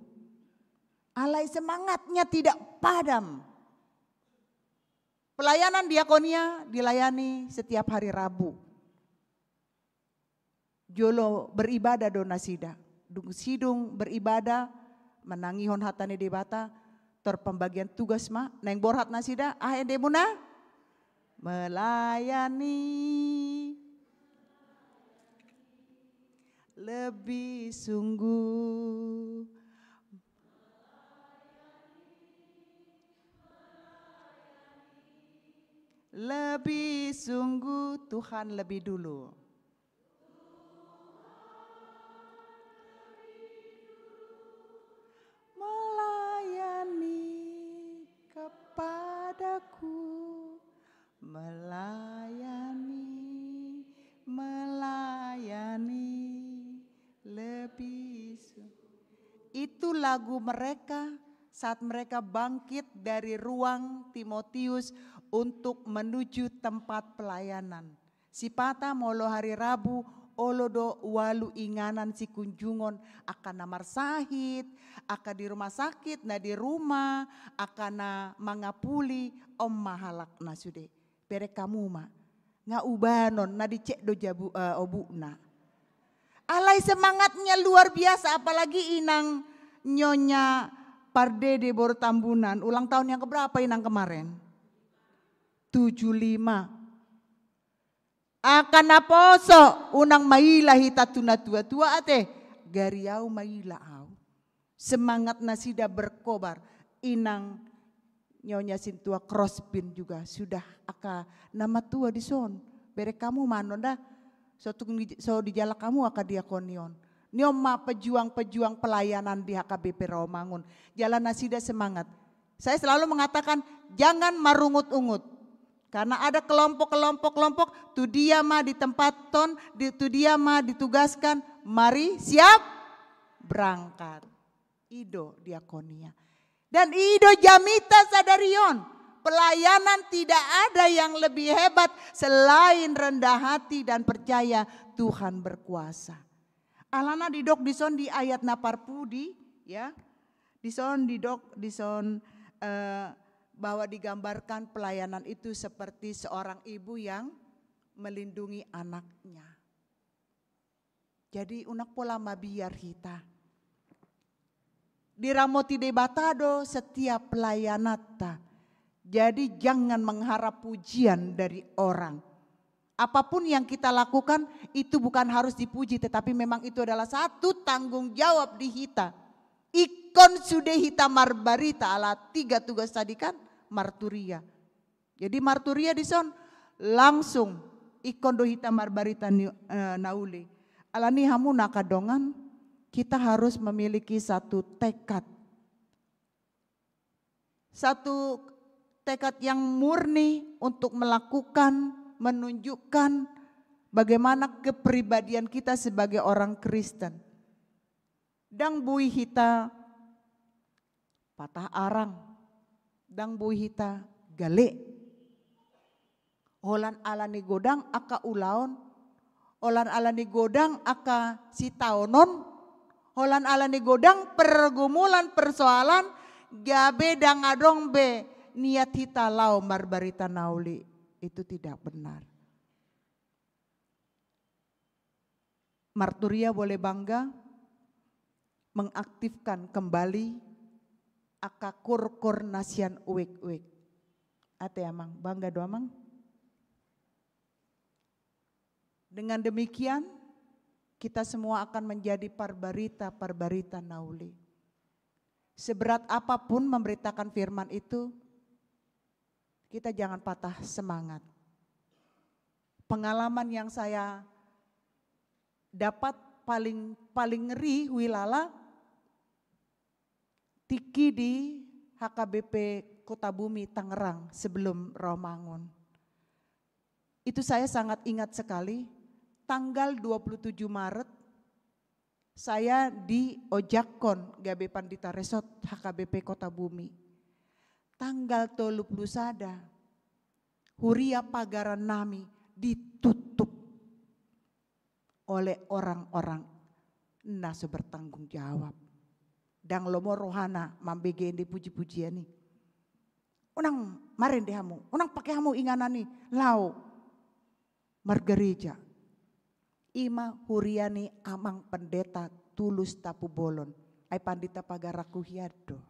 Alai semangatnya tidak padam. Pelayanan diakonia dilayani setiap hari Rabu. Jolo beribadah do nasida. Dung sidung beribadah, manangihon hata ni Debata, tor pembagian tugas ma, naeng borhat nasida, aha endemuna? Melayani lebih sungguh. Lebih sungguh, Tuhan lebih dulu. Melayani kepadaku, melayani, melayani lebih su-, itu lagu mereka saat mereka bangkit dari ruang Timotius untuk menuju tempat pelayanan. Sipata molo hari Rabu, olo do ualu inganan sikunjungon, angka na marsahit, angka di rumah sakit, na di rumah, angka na mangapuli, on ma halak na sude. Bere hamu ma. Nga ubanon, na dicek do jabu, eh, obukna. Alai semangatnya luar biasa, apalagi inang Nyonya Pardede boru Tambunan. Ulang tahun yang keberapa inang kemarin? Tujuh lima. Angka naposo, unang maila hita tu na tua-tua ate, gari au maila au. Semangat nasida berkobar. Inang Nyonya Sintua Crossbin juga sudah angka na matua dison. Bere hamu ma annon da. So tung di, so dijalak hamu angka diakoni on. Ni on ma pejuang-pejuang pelayanan di H K B P Rawamangun. Jala nasida semangat. Saya selalu mengatakan, jangan marungut-ungut. Karena ada kelompok-kelompok, kelompok, tu dia ma ditempathon, di, tu dia ma ditugaskan, mari siap berangkat. I do diakonia. Dan i do jamita sadari on. Pelayanan tidak ada yang lebih hebat selain rendah hati dan percaya Tuhan berkuasa. Alana didok dison di ayat na parpudi, ya. Dison didok, dison, eh, bahwa digambarkan pelayanan itu seperti seorang ibu yang melindungi anaknya. Jadi, unang pola mabiar hita. Diramoti Debata do setiap pelayananta. Jadi, jangan mengharap pujian dari orang. Apapun yang kita lakukan, itu bukan harus dipuji, tetapi memang itu adalah satu tanggung jawab di hita. Ingkon sude hita marbarita, ala tiga tugas tadi kan, marturia. Jadi marturia dison langsung ingkon do hita marbarita ni, eh, na uli. Alani hamu na angka dongan, kita harus memiliki satu tekad. Satu tekad yang murni untuk melakukan, menunjukkan bagaimana kepribadian kita sebagai orang Kristen. Ndang boi hita patah arang, ndang boi hita gale. Holan ala ni godang angka ulaon, holan ala ni godang angka sitaonon, holan ala ni godang pergumulan, persoalan, gabe ndang adong be niat hita laho marbarita na uli. Itu tidak benar. Marturia boleh bangga mengaktifkan kembali angka kurkur na sian uek-uek. Ate amang, bangga do amang? Dengan demikian, kita semua akan menjadi parbarita-parbarita na uli. Seberat apapun memberitakan firman itu, kita jangan patah semangat. Pengalaman yang saya dapat paling, paling ngeri, huilala, tingki di H K B P Kota Bumi Tangerang sebelum Rawamangun. Itu saya sangat ingat sekali, tanggal dua puluh tujuh Maret, saya diojakkon gabe pandita resort H K B P Kota Bumi. Tanggal tolu puluh sada, huria pagaran nami ditutup oleh orang-orang na so bertanggung jawab. Ndang lomo rohana mambege ende puji-pujian i. Unang marende hamu, unang pake hamu inganan i laho margereja. I ma huria ni Amang Pendeta Tulus Tapubolon. Ai pandita pagaranku hian do.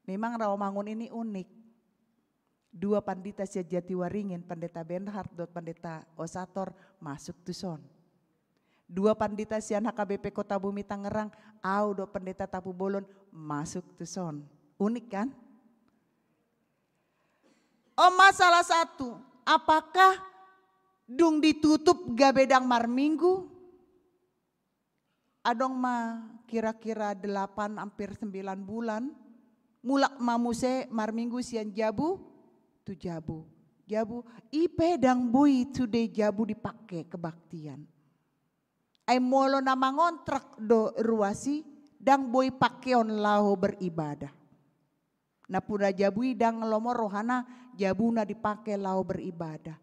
Memang Rawamangun ini unik. Dua pandita sian Jatiwaringin, Pendeta Bernhard dohot Pendeta Osator, masuk tu son. Dua pandita sian H K B P Kota Bumi Tangerang, au dohot Pendeta Tapubolon, masuk tu son. Unik kan? On ma salah satu, apakah dung ditutup gabe ndang marminggu? Adong ma kira-kira delapan, hampir sembilan bulan, mulak ma muse marminggu sian jabu tu jabu. Jabu, i pe ndang boi sude jabu dipake kebaktian. Ai molo na mangontrak do ruas i, ndang boi pakeon laho beribadah. Nampuna jabu i ndang lomo rohana jabuna dipake laho beribadah.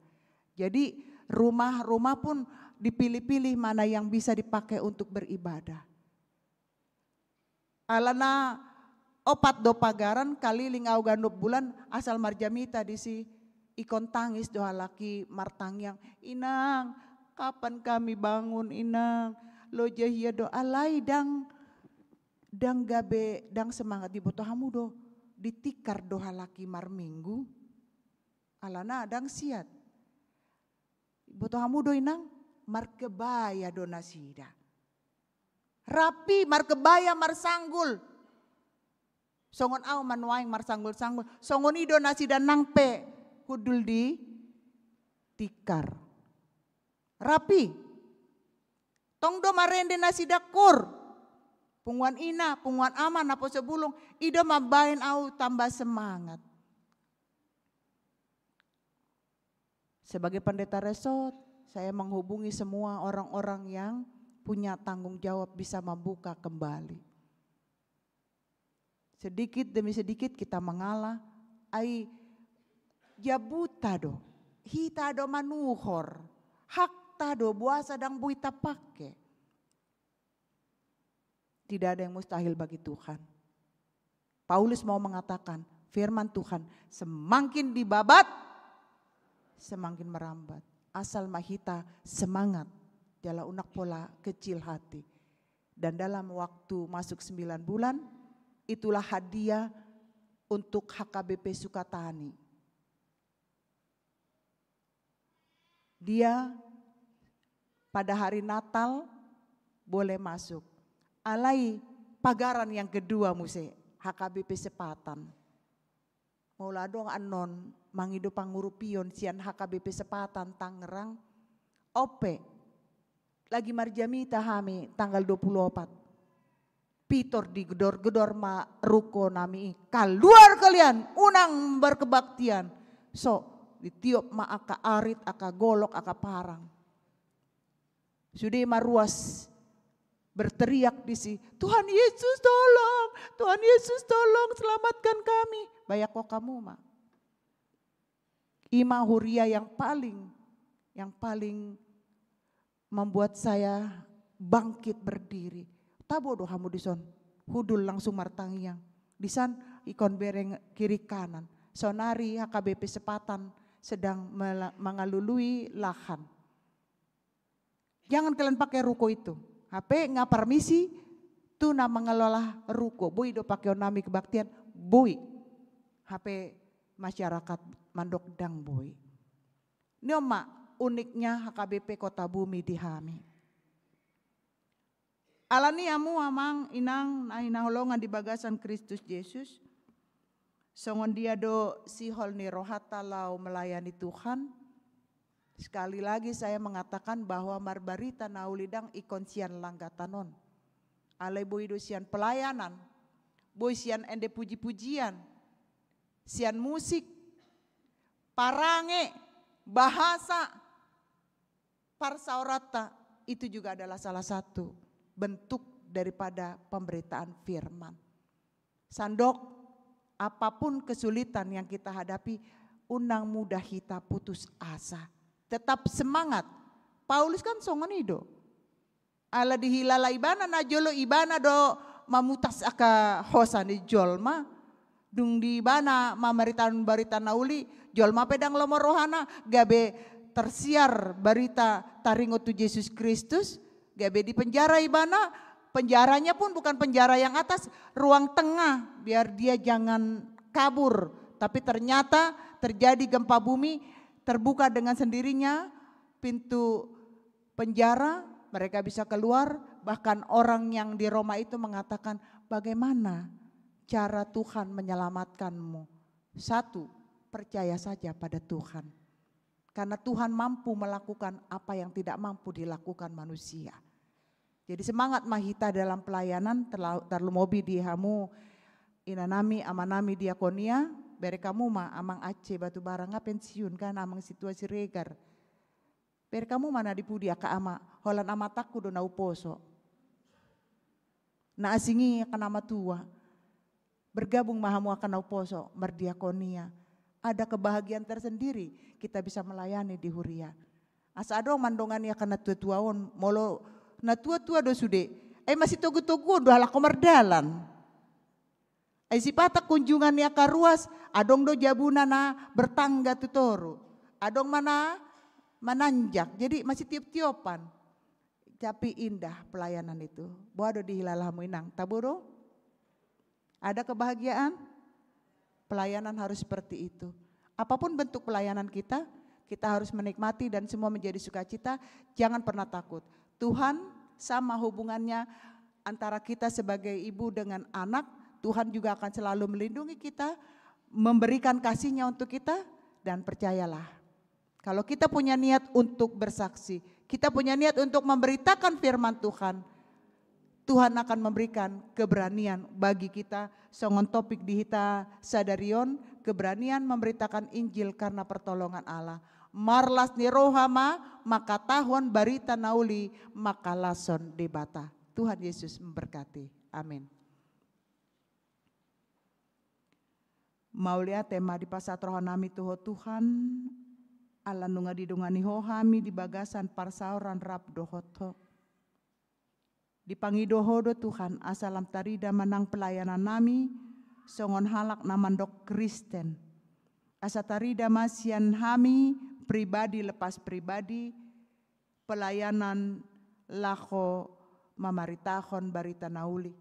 Jadi rumah-rumah pun dipilih-pilih mana yang bisa dipake untuk beribadah. Alana opat do pagaran, kaliling au ganup bulan, asal marjamita disi, ingkon tangis do halak i martangiang, "Inang, kapan kami bangun, Inang? Loja hia do, alai ndang, ndang gabe, ndang semangat." Diboto hamu do, ditikar do halak i marminggu. Alana ndang siat. Diboto hamu do, Inang, markebaya do nasida. Rap i markebaya, marsanggul. Songon au ma nuaeng marsanggul-sanggul. Songon i do nasida nang pe hundul di tikar. Rap i. Tong do marende nasida kur. Punguan ina, punguan ama, naposo bulung. I do mambaen au tamba semangat. Sebagai pendeta resort, saya menghubungi semua orang-orang yang punya tanggung jawab bisa membuka kembali. Sedikit demi sedikit kita mengalah, ai jabuta do, hita do manuhor, hakta do, boasa ndang boi tapake. Tidak ada yang mustahil bagi Tuhan. Paulus mau mengatakan, firman Tuhan semakin dibabat, semakin merambat. Asal ma hita semangat, jala unang pola kecil hati. Dan dalam waktu masuk sembilan bulan, itulah hadiah untuk H K B P Sukatani. Dia pada hari Natal boleh masuk. Alai pagaran yang kedua muse, H K B P Sepatan. Molo adong annon mangido pangurupion sian H K B P Sepatan Tangerang, on pe, lagi marjamita hami tanggal dua puluh opat. Pitor digedor-gedor ma ruko nami i. Kaluar kalian, unang berkebaktian. So, ditiop ma angka arit, angka golok, angka parang. Sude ma ruas berteriak disi, "Tuhan Yesus tolong, Tuhan Yesus tolong, selamatkan kami." Bayangkon hamu ma. I ma huria yang paling, yang paling membuat saya bangkit berdiri. Tabo do hamu dison, hundul langsung martangiang. Disan ingkon bereng kiri kanan. Saonari H K B P Sepatan sedang mela-, mengalului lahan. Jangan kalian pakai ruko itu. Hape nga parmisi tu na mangelola ruko. Boi do pakeon nami kebaktian, boi. Hape masyarakat mandok ndang boi. Ni on ma, uniknya H K B P Kota Bumi di hami. Alani i hamu amang inang na hinaholongan di bagasan Kristus Jesus, songon dia do sihol ni rohanta laho melayani Tuhan? Sekali lagi saya mengatakan bahwa marbarita na uli ndang ingkon sian langgatan on. Alai boi do sian pelayanan, boi sian ende puji-pujian, sian musik, parange, bahasa, parsaoranta, itu juga adalah salah satu bentuk daripada pemberitaan firman. Sandok, apapun kesulitan yang kita hadapi, unang mudah hita putus asa. Tetap semangat. Paulus kan songon i do. Ala dihilala ibana najolo, ibana do mamutus angka hosa ni jolma. Dung di ibana mamaritahon barita na uli, jolma pe ndang lomo rohana, gabe tersiar barita taringot tu Jesus Kristus, gabe dipenjara ibana. Penjaranya pun bukan penjara yang atas, ruang tengah, biar dia jangan kabur. Tapi ternyata terjadi gempa bumi, terbuka dengan sendirinya pintu penjara, mereka bisa keluar. Bahkan orang yang di Roma itu mengatakan, "Bagaimana cara Tuhan menyelamatkanmu?" Satu, percaya saja pada Tuhan. Karena Tuhan mampu melakukan apa yang tidak mampu dilakukan manusia. Jadi semangat ma hita dalam pelayanan, terla-, tarlumobi di hamu inanami, amanami diakonia, berek hamu ma amang Aceh Batubara, nga pensiun kan, amang Situa Siregar. Berek hamu ma na di pudi angka ama, holan amatangku do na huposo. Na asing i angka na matua. Bergabung ma hamu angka na huposo, mardiakonia. Ada kebahagiaan tersendiri kita bisa melayani di huria. Asa adong mandongani angka na tua-tua on, molo na tua-tua do sude, ai masitogu-togu on do halak ho mardalan. Ai sipata kunjungan ni angka ruas, adong do jabuna na bertangga tu toru. Adong ma na mananjak, jadi masitiop-tiopan. Tapi indah pelayanan itu. Boha do dihilala hamu inang, tabo do? Ada kebahagiaan? Pelayanan harus seperti itu. Apapun bentuk pelayanan kita, kita harus menikmati dan semua menjadi sukacita. Jangan pernah takut. Tuhan sama hubungannya antara kita sebagai ibu dengan anak, Tuhan juga akan selalu melindungi kita, memberikan kasih-Nya untuk kita, dan percayalah, kalau kita punya niat untuk bersaksi, kita punya niat untuk memberitakan firman Tuhan, Tuhan akan memberikan keberanian bagi kita, songon topik di hita sadari on, keberanian memberitakan Injil karena pertolongan Allah. Marlas ni roha ma mangkatahon barita na uli mangkalashon Debata. Tuhan Yesus memberkati. Amin. Mauliate ma dipasahat rohanami tu Ho Tuhan, ala nunga didongani Ho hami di bagasan parsaoran rap dohot Ho. Dipangido Ho do Tuhan, asa lam tarida ma nang pelayanannami songon halak na mandok Kristen. Asa tarida ma sian hami pribadi lepas pribadi pelayanan laho mamaritahon barita na uli.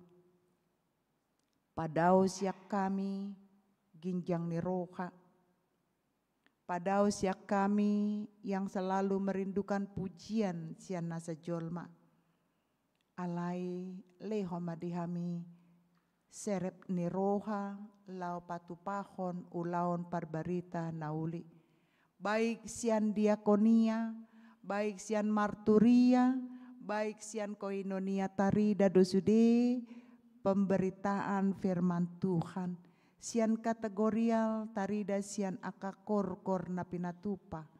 Padao sian hami ginjang ni roha. Padao sian hami yang selalu merindukan pujian sian nasa jolma. Alai lehon ma di hami serep ni roha laho patupahon ulaon parbarita na uli. Baik sian diakonia, baik sian marturia, baik sian koinonia, tarida do sude pemberitaan firman Tuhan. Sian kategorial, tarida sian angka korkor na pinatupa.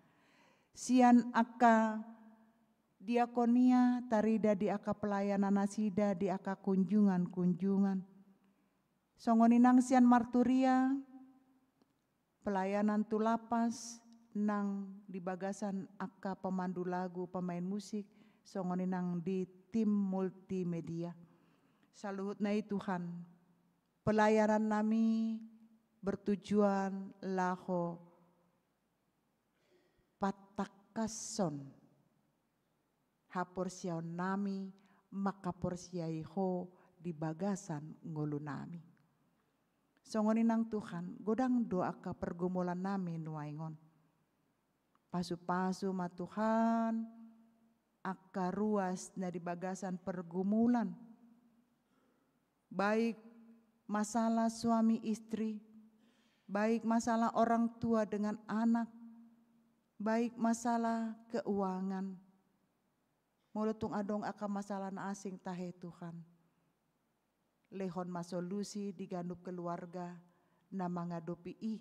Sian angka diakonia, tarida di angka pelayanan nasida di angka kunjungan-kunjungan. Songon i nang sian marturia, pelayanan tu lapas, nang di bagasan angka pemandu lagu, pemain musik, songon i nang di tim multimedia. Saluhutna i Tuhan, pelayanannami bertujuan laho patangkashon haporseaonnami mangkaporseai Ho di bagasan ngolunami. Songon i nang Tuhan, godang do angka pergumulannami nuaeng on. Pasu-pasu ma Tuhan angka ruas na di bagasan pergumulan, baik masalah suami istri, baik masalah orang tua dengan anak, baik masalah keuangan. Molo tung adong angka masalah na asing tahe Tuhan, lehon ma solusi di ganup keluarga na mangadopi i,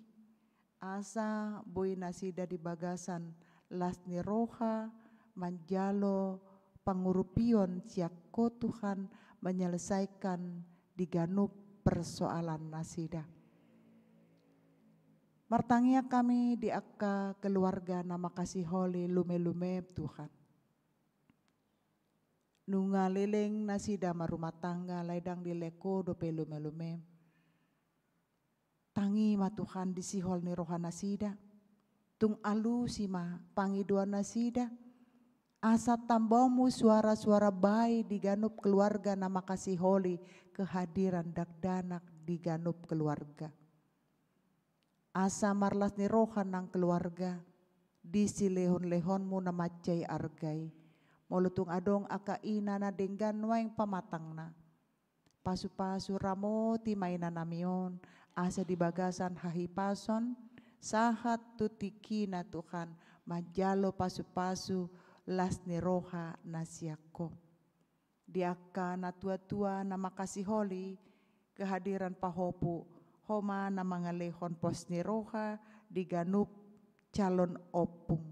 asa boi nasida di bagasan las ni roha manjalo pangurupion sian Ho Tuhan menyelesaikan di ganup persoalan nasida. Martangiang hami di angka keluarga na mangkasiholi lume-lume Tuhan. Nunga leleng nasida marumah tangga, alai ndang dilehon Ho dope lume-lume. Tangi ma Tuhan di sihol ni roha nasida. Tung alusi ma pangidoan nasida. Asa tambahonmu suara-suara bae di ganup keluarga na mangkasiholi kehadiran dakdanak di ganup keluarga. Asa marlas ni roha nang keluarga di silehon-lehonmu na mansai arga i. Molo tung adong angka ina na denggan nuaeng pamatangna, pasu-pasu, ramoti ma inanami on, asa di bagasan hahipason sahat tu tingkina Tuhan manjalo pasu-pasu las ni roha na sian Ho. Di angka natua-tua na mangkasiholi kehadiran pahopu, Ho ma na mangalehon pos ni roha di ganup calon ompung.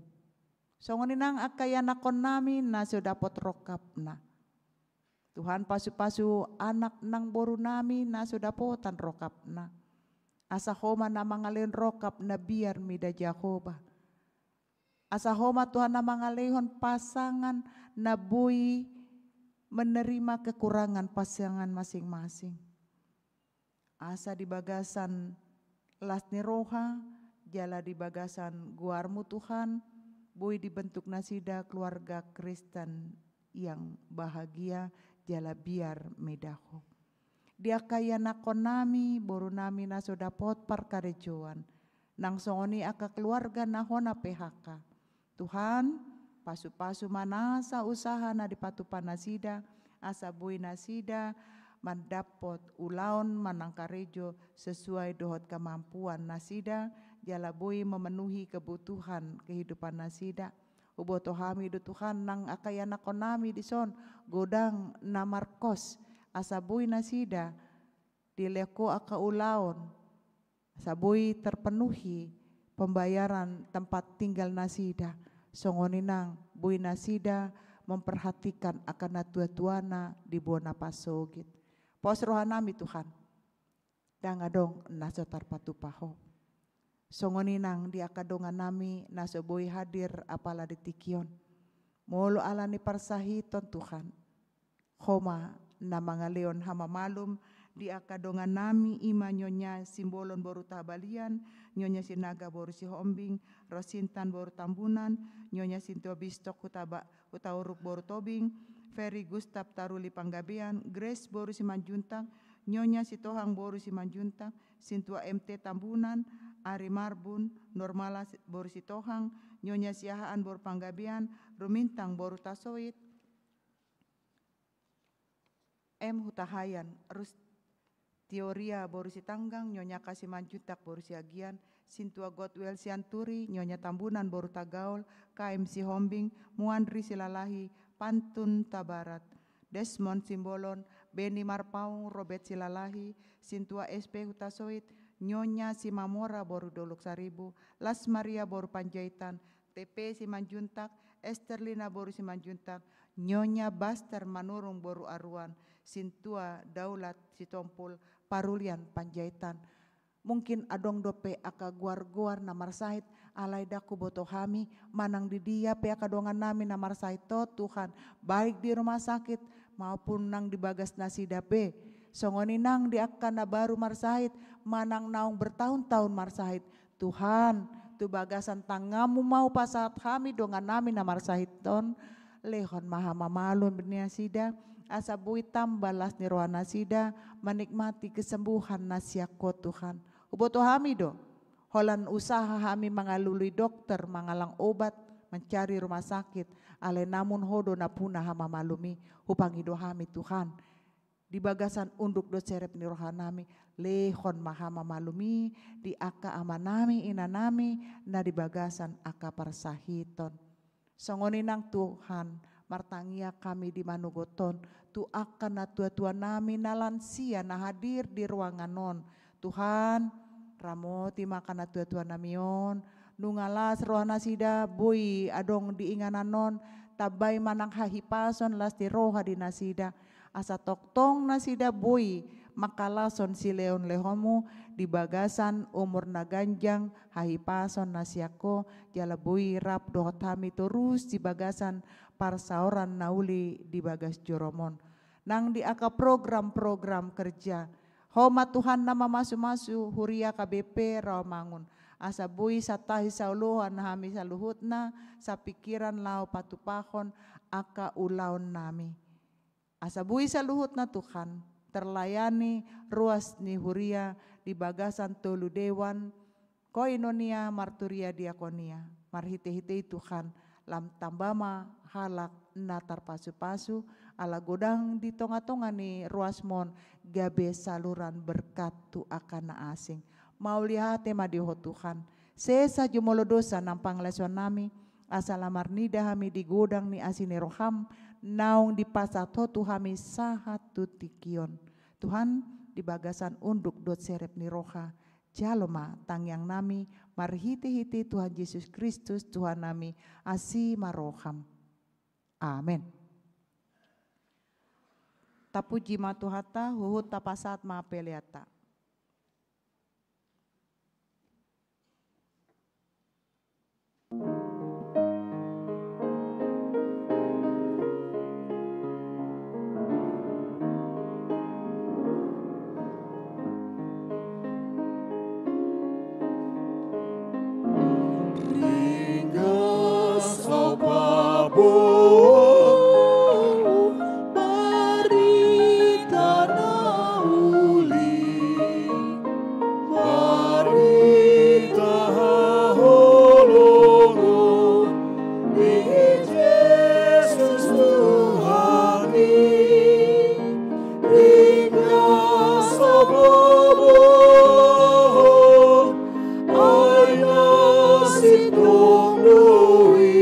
Songon i nang angka ianakkonnami na so dapot rongkapna. Tuhan, pasu-pasu anak nang borunami na so dapotan rongkapna. Asa Ho ma na mangalehon rongkap na biar mida Jahowa. Asa Ho ma Tuhan na mangalehon pasangan na boi menerima kekurangan pasangan masing-masing. Asa di bagasan las ni roha jala di bagasan goarmu Tuhan, boi dibentuk nasida keluarga Kristen yang bahagia jala biar mida Ho. Di angka ianakkonnami, borunami na so dapot parkarejoan, nang songon i angka keluarga na hona P H K. Tuhan, pasu-pasu ma nasa usaha na dipatupa nasida, asa boi nasida mandapot ulaon manang karejo sesuai dohot kemampuan nasida, jala boi memenuhi kebutuhan kehidupan nasida. Huboto hami do Tuhan nang angka ianakkonnami dison godang na markos, asa boi nasida dilehon Ho angka ulaon, asa boi terpenuhi pembayaran tempat tinggal nasida, songon i nang boi nasida memperhatikan angka natua-tuana di bona pasogit. Pos rohanami Tuhan, ndang adong na so tarpatupa Ho. Songon i nang di angka dongannami na so boi hadir apala di tingki on. Molo ala ni parsahiton Tuhan, Ho ma na mangalehon hamamalum di angka dongannami, i ma Nyonya Simbolon boru Hutabalia, Nyonya Sinaga boru Sihombing, Rosintan boru Tambunan, Nyonya Sintua Bistok Hutaba-, Hutauruk boru Tobing, Ferry Gustaf Taruli Panggabean, Grace boru Simanjuntak, Nyonya Sitohang boru Simanjuntak, Sintua M T Tambunan, Ari Marbun, Normala boru Sitohang, Nyonya Siahaan boru Panggabean, Rumintang boru Tasoit, M Hutahaean, Rus Teoria boru Sitanggang, Nyonya Ka Simanjuntak boru Siagian, Sintua Godwell Sianturi, Nyonya Tambunan boru Tagaol, K M Sihombing, Muandri Silalahi, Pantun Tabarat, Desmond Simbolon, Beni Marpaung, Robert Silalahi, Sintua S P Hutasoit, Nyonya Simamora boru Dolok Saribu, Las Maria boru Panjaitan, T P Simanjuntak, Esterlina boru Simanjuntak, Nyonya Baster Manurung boru Aruan, Sintua Daulat Sitompul, Parulian Panjaitan. Mungkin adong dope angka goar-goar na marsahit, alai ndang huboto hami manang di dia pe angka dongannami na marsahit on Tuhan, baik di rumah sakit maupun nang di bagas nasida pe. Songon i nang di angka na baru marsahit manang naung bertahun-tahun marsahit. Tuhan, tu bagasan tanganmu ma hupasahat hami dongannami na marsahit on, lehon ma hamamalum di nasida, asa boi tamba las ni roha nasida, menikmati kesembuhan na sian Ho Tuhan. Huboto hami do, Holan usaha hami mangalului dokter, mangalang obat, mancari rumah sakit, alai namun Ho do nampuna hamamalum i. Hupangido hami Tuhan, di bagasan unduk dohot serep ni rohanami, lehon ma hamamalum i di angka amanami inanami na di bagasan angka parsahiton. Songon i nang Tuhan, martangiang hami di manogot on tu angka natuatuanami na lansia na hadir di ruangan on. Tuhan, ramoti ma angka natuatuanami on, nunga las rohanasida boi adong di inganan on, tambai ma nang hahipason las ni roha di nasida, asa tongtong nasida boi mangkalashon silehonlehonmu di bagasan umur na ganjang, hahipason na sian Ho, jala boi rap dohot hami torus di bagasan parsaoran na uli di bagas jorom on. Nang di angka program-program kerja, Ho ma Tuhan na mamasumasu huria K B P Rawamangun, asa boi santahi saoloan hami saluhutna, sapingkiran laho patupahon angka ulaonnami. Asa boi saluhutna Tuhan, terlayani ruas ni huria di bagasan tolu dewan, koinonia, marturia, diakonia. Marhitehite i Tuhan, lam tamba ma halak na tarpasupasu, ala godang di tongatonga ni ruasmon gabe saluran berkat tu angka na asing. Mauliate ma di Ho Tuhan. Sesa jumolo dosa nang pangalaosion nami, asa lam marnida hami di godang ni asi ni roham, naung dipasahat Ho tu hami sahat tu tingki on. Tuhan, di bagasan unduk dohot serep ni roha, jalo ma tangiang nami, marhitehite Tuhan Jesus Kristus Tuhan nami, asi ma roham. Amen. Tapuji ma Tuhanta, huhut tapasahat ma peleanta. Ringgas au paboa barita na uli, barita haholongon ni Jesus Tuhan i. Ringgas au paboa, ai na sintong do i.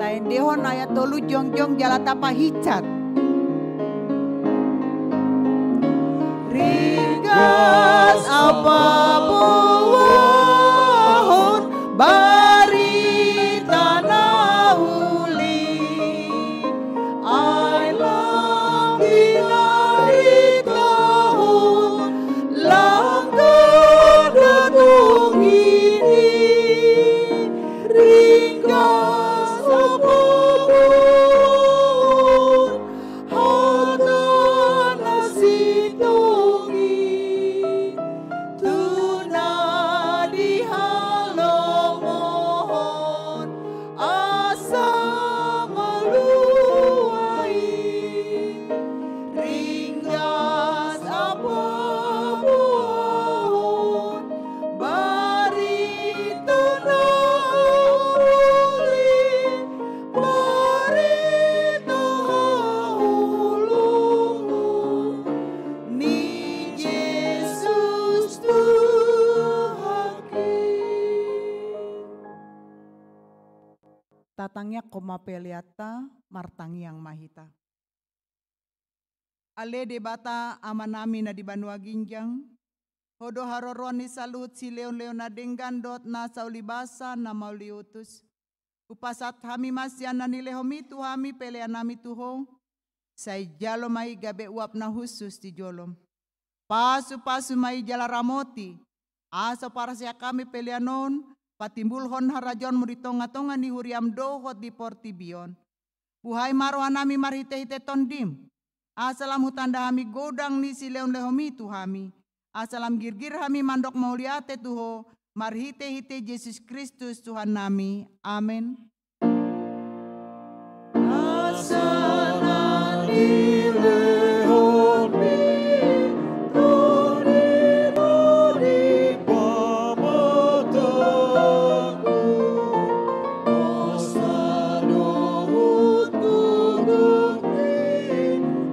Endehon ayat tolu jongjong jala tapahinsa. Ringgas hapaboahon barita na uli. Ai lam binaritahon, lam godang dongini. Ringgas hapaboahon hata na sintong i, tu na dihalomohon asa malua i. Ringgas hapaboahon barita na uli, barita haholongon ni Jesus Tuhanki. Tatangiangkon ma peleanta, martangiang ma hita. Ale Debata Amanami na di banua ginjang, Ho do haroroan ni saluhut silehonlehon na denggan dohot nasa ulibasa na mauliutus. Hupasahat hami ma sian na nilehonMi tu hami peleanami tu Ho, sai jalo ma i gabe uap na hushus di jolom. Pasupasu ma i jala ramoti, asa huparsiak hami pelean on patimbulhon harajaonMu di tongatonga ni huriaM dohot di portibi on. Buhai ma rohanami marhitehite TondiM, asa lam hutanda hami godang ni silehonlehonMi tu hami, asa lam girgir hami mandok mauliate tu Ho, marhitehite Jesus Kristus Tuhannami. Amen. Asa na nilehonMi, toni-toni pamataku, dosa dohot godangni,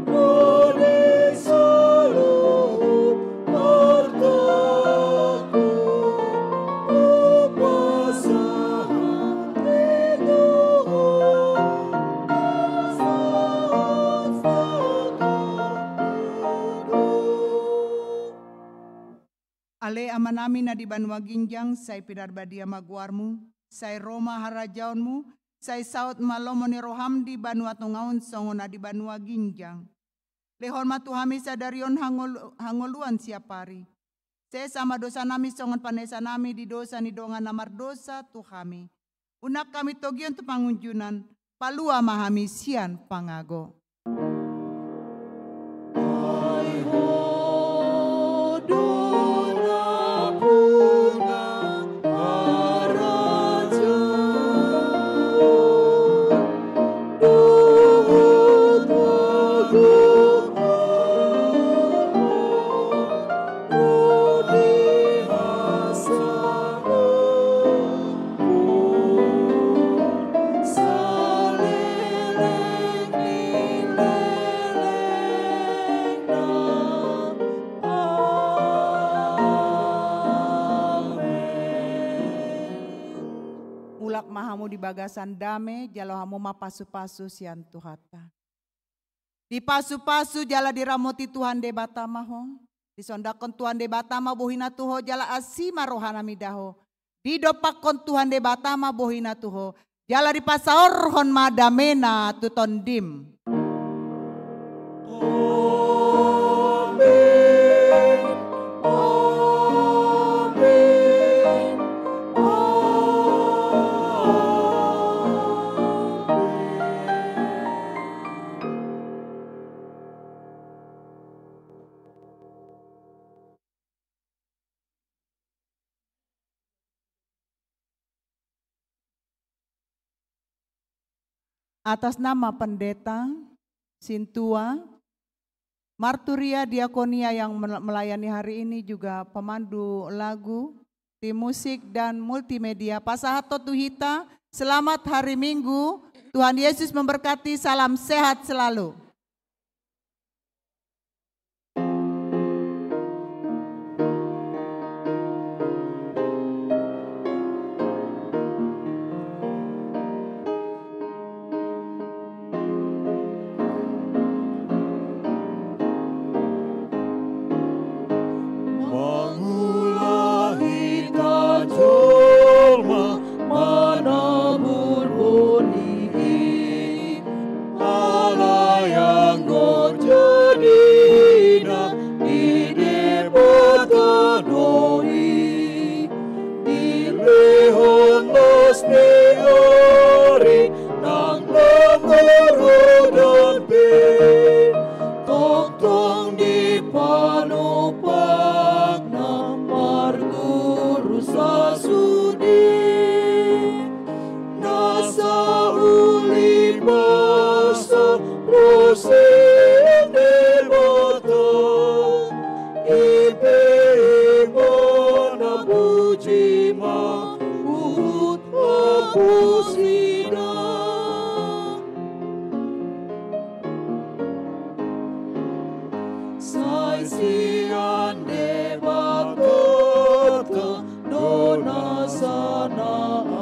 ro di saluhut artaku, hupasahat i tu Ho. Ale Amanami na di banua ginjang, sai pinarbadia ma goarMu, sai ro ma harajaonMu, sai saut ma lomo ni rohaM di banua tonga on songon na di banua ginjang. Lehon ma tu hami sadari on hangolu-, hangoluan siapari. Sesa ma dosanami songon panesanami di dosa ni dongan na mardosa tu hami. Unang hami togihon tu pangunjunan, palua ma hami sian pangago. Ai Ho do nampuna harajaon dohot hagogoon, ro di hasangapon saleleng ni lelengna. Amen. Mulak ma hamu di bagasan dame, jalo hamu ma pasupasu sian Tuhanta. Dipasupasu jala diramoti Tuhan Debata ma ho. Disondangkon Tuhan Debata ma bohiNa tu ho jala asi ma rohanami da ho. Didompakkon Tuhan Debata ma bohiNa tu ho jala dipasaorhon ma dameNa tu tondim. Amen. Amen. Amen. Atas nama pendeta, sintua, marturia, diakonia yang mel-, melayani hari ini, juga pemandu lagu, tim musik, dan multimedia, pasahathon tu hita, selamat hari Minggu, Tuhan Yesus memberkati, salam sehat selalu. Nang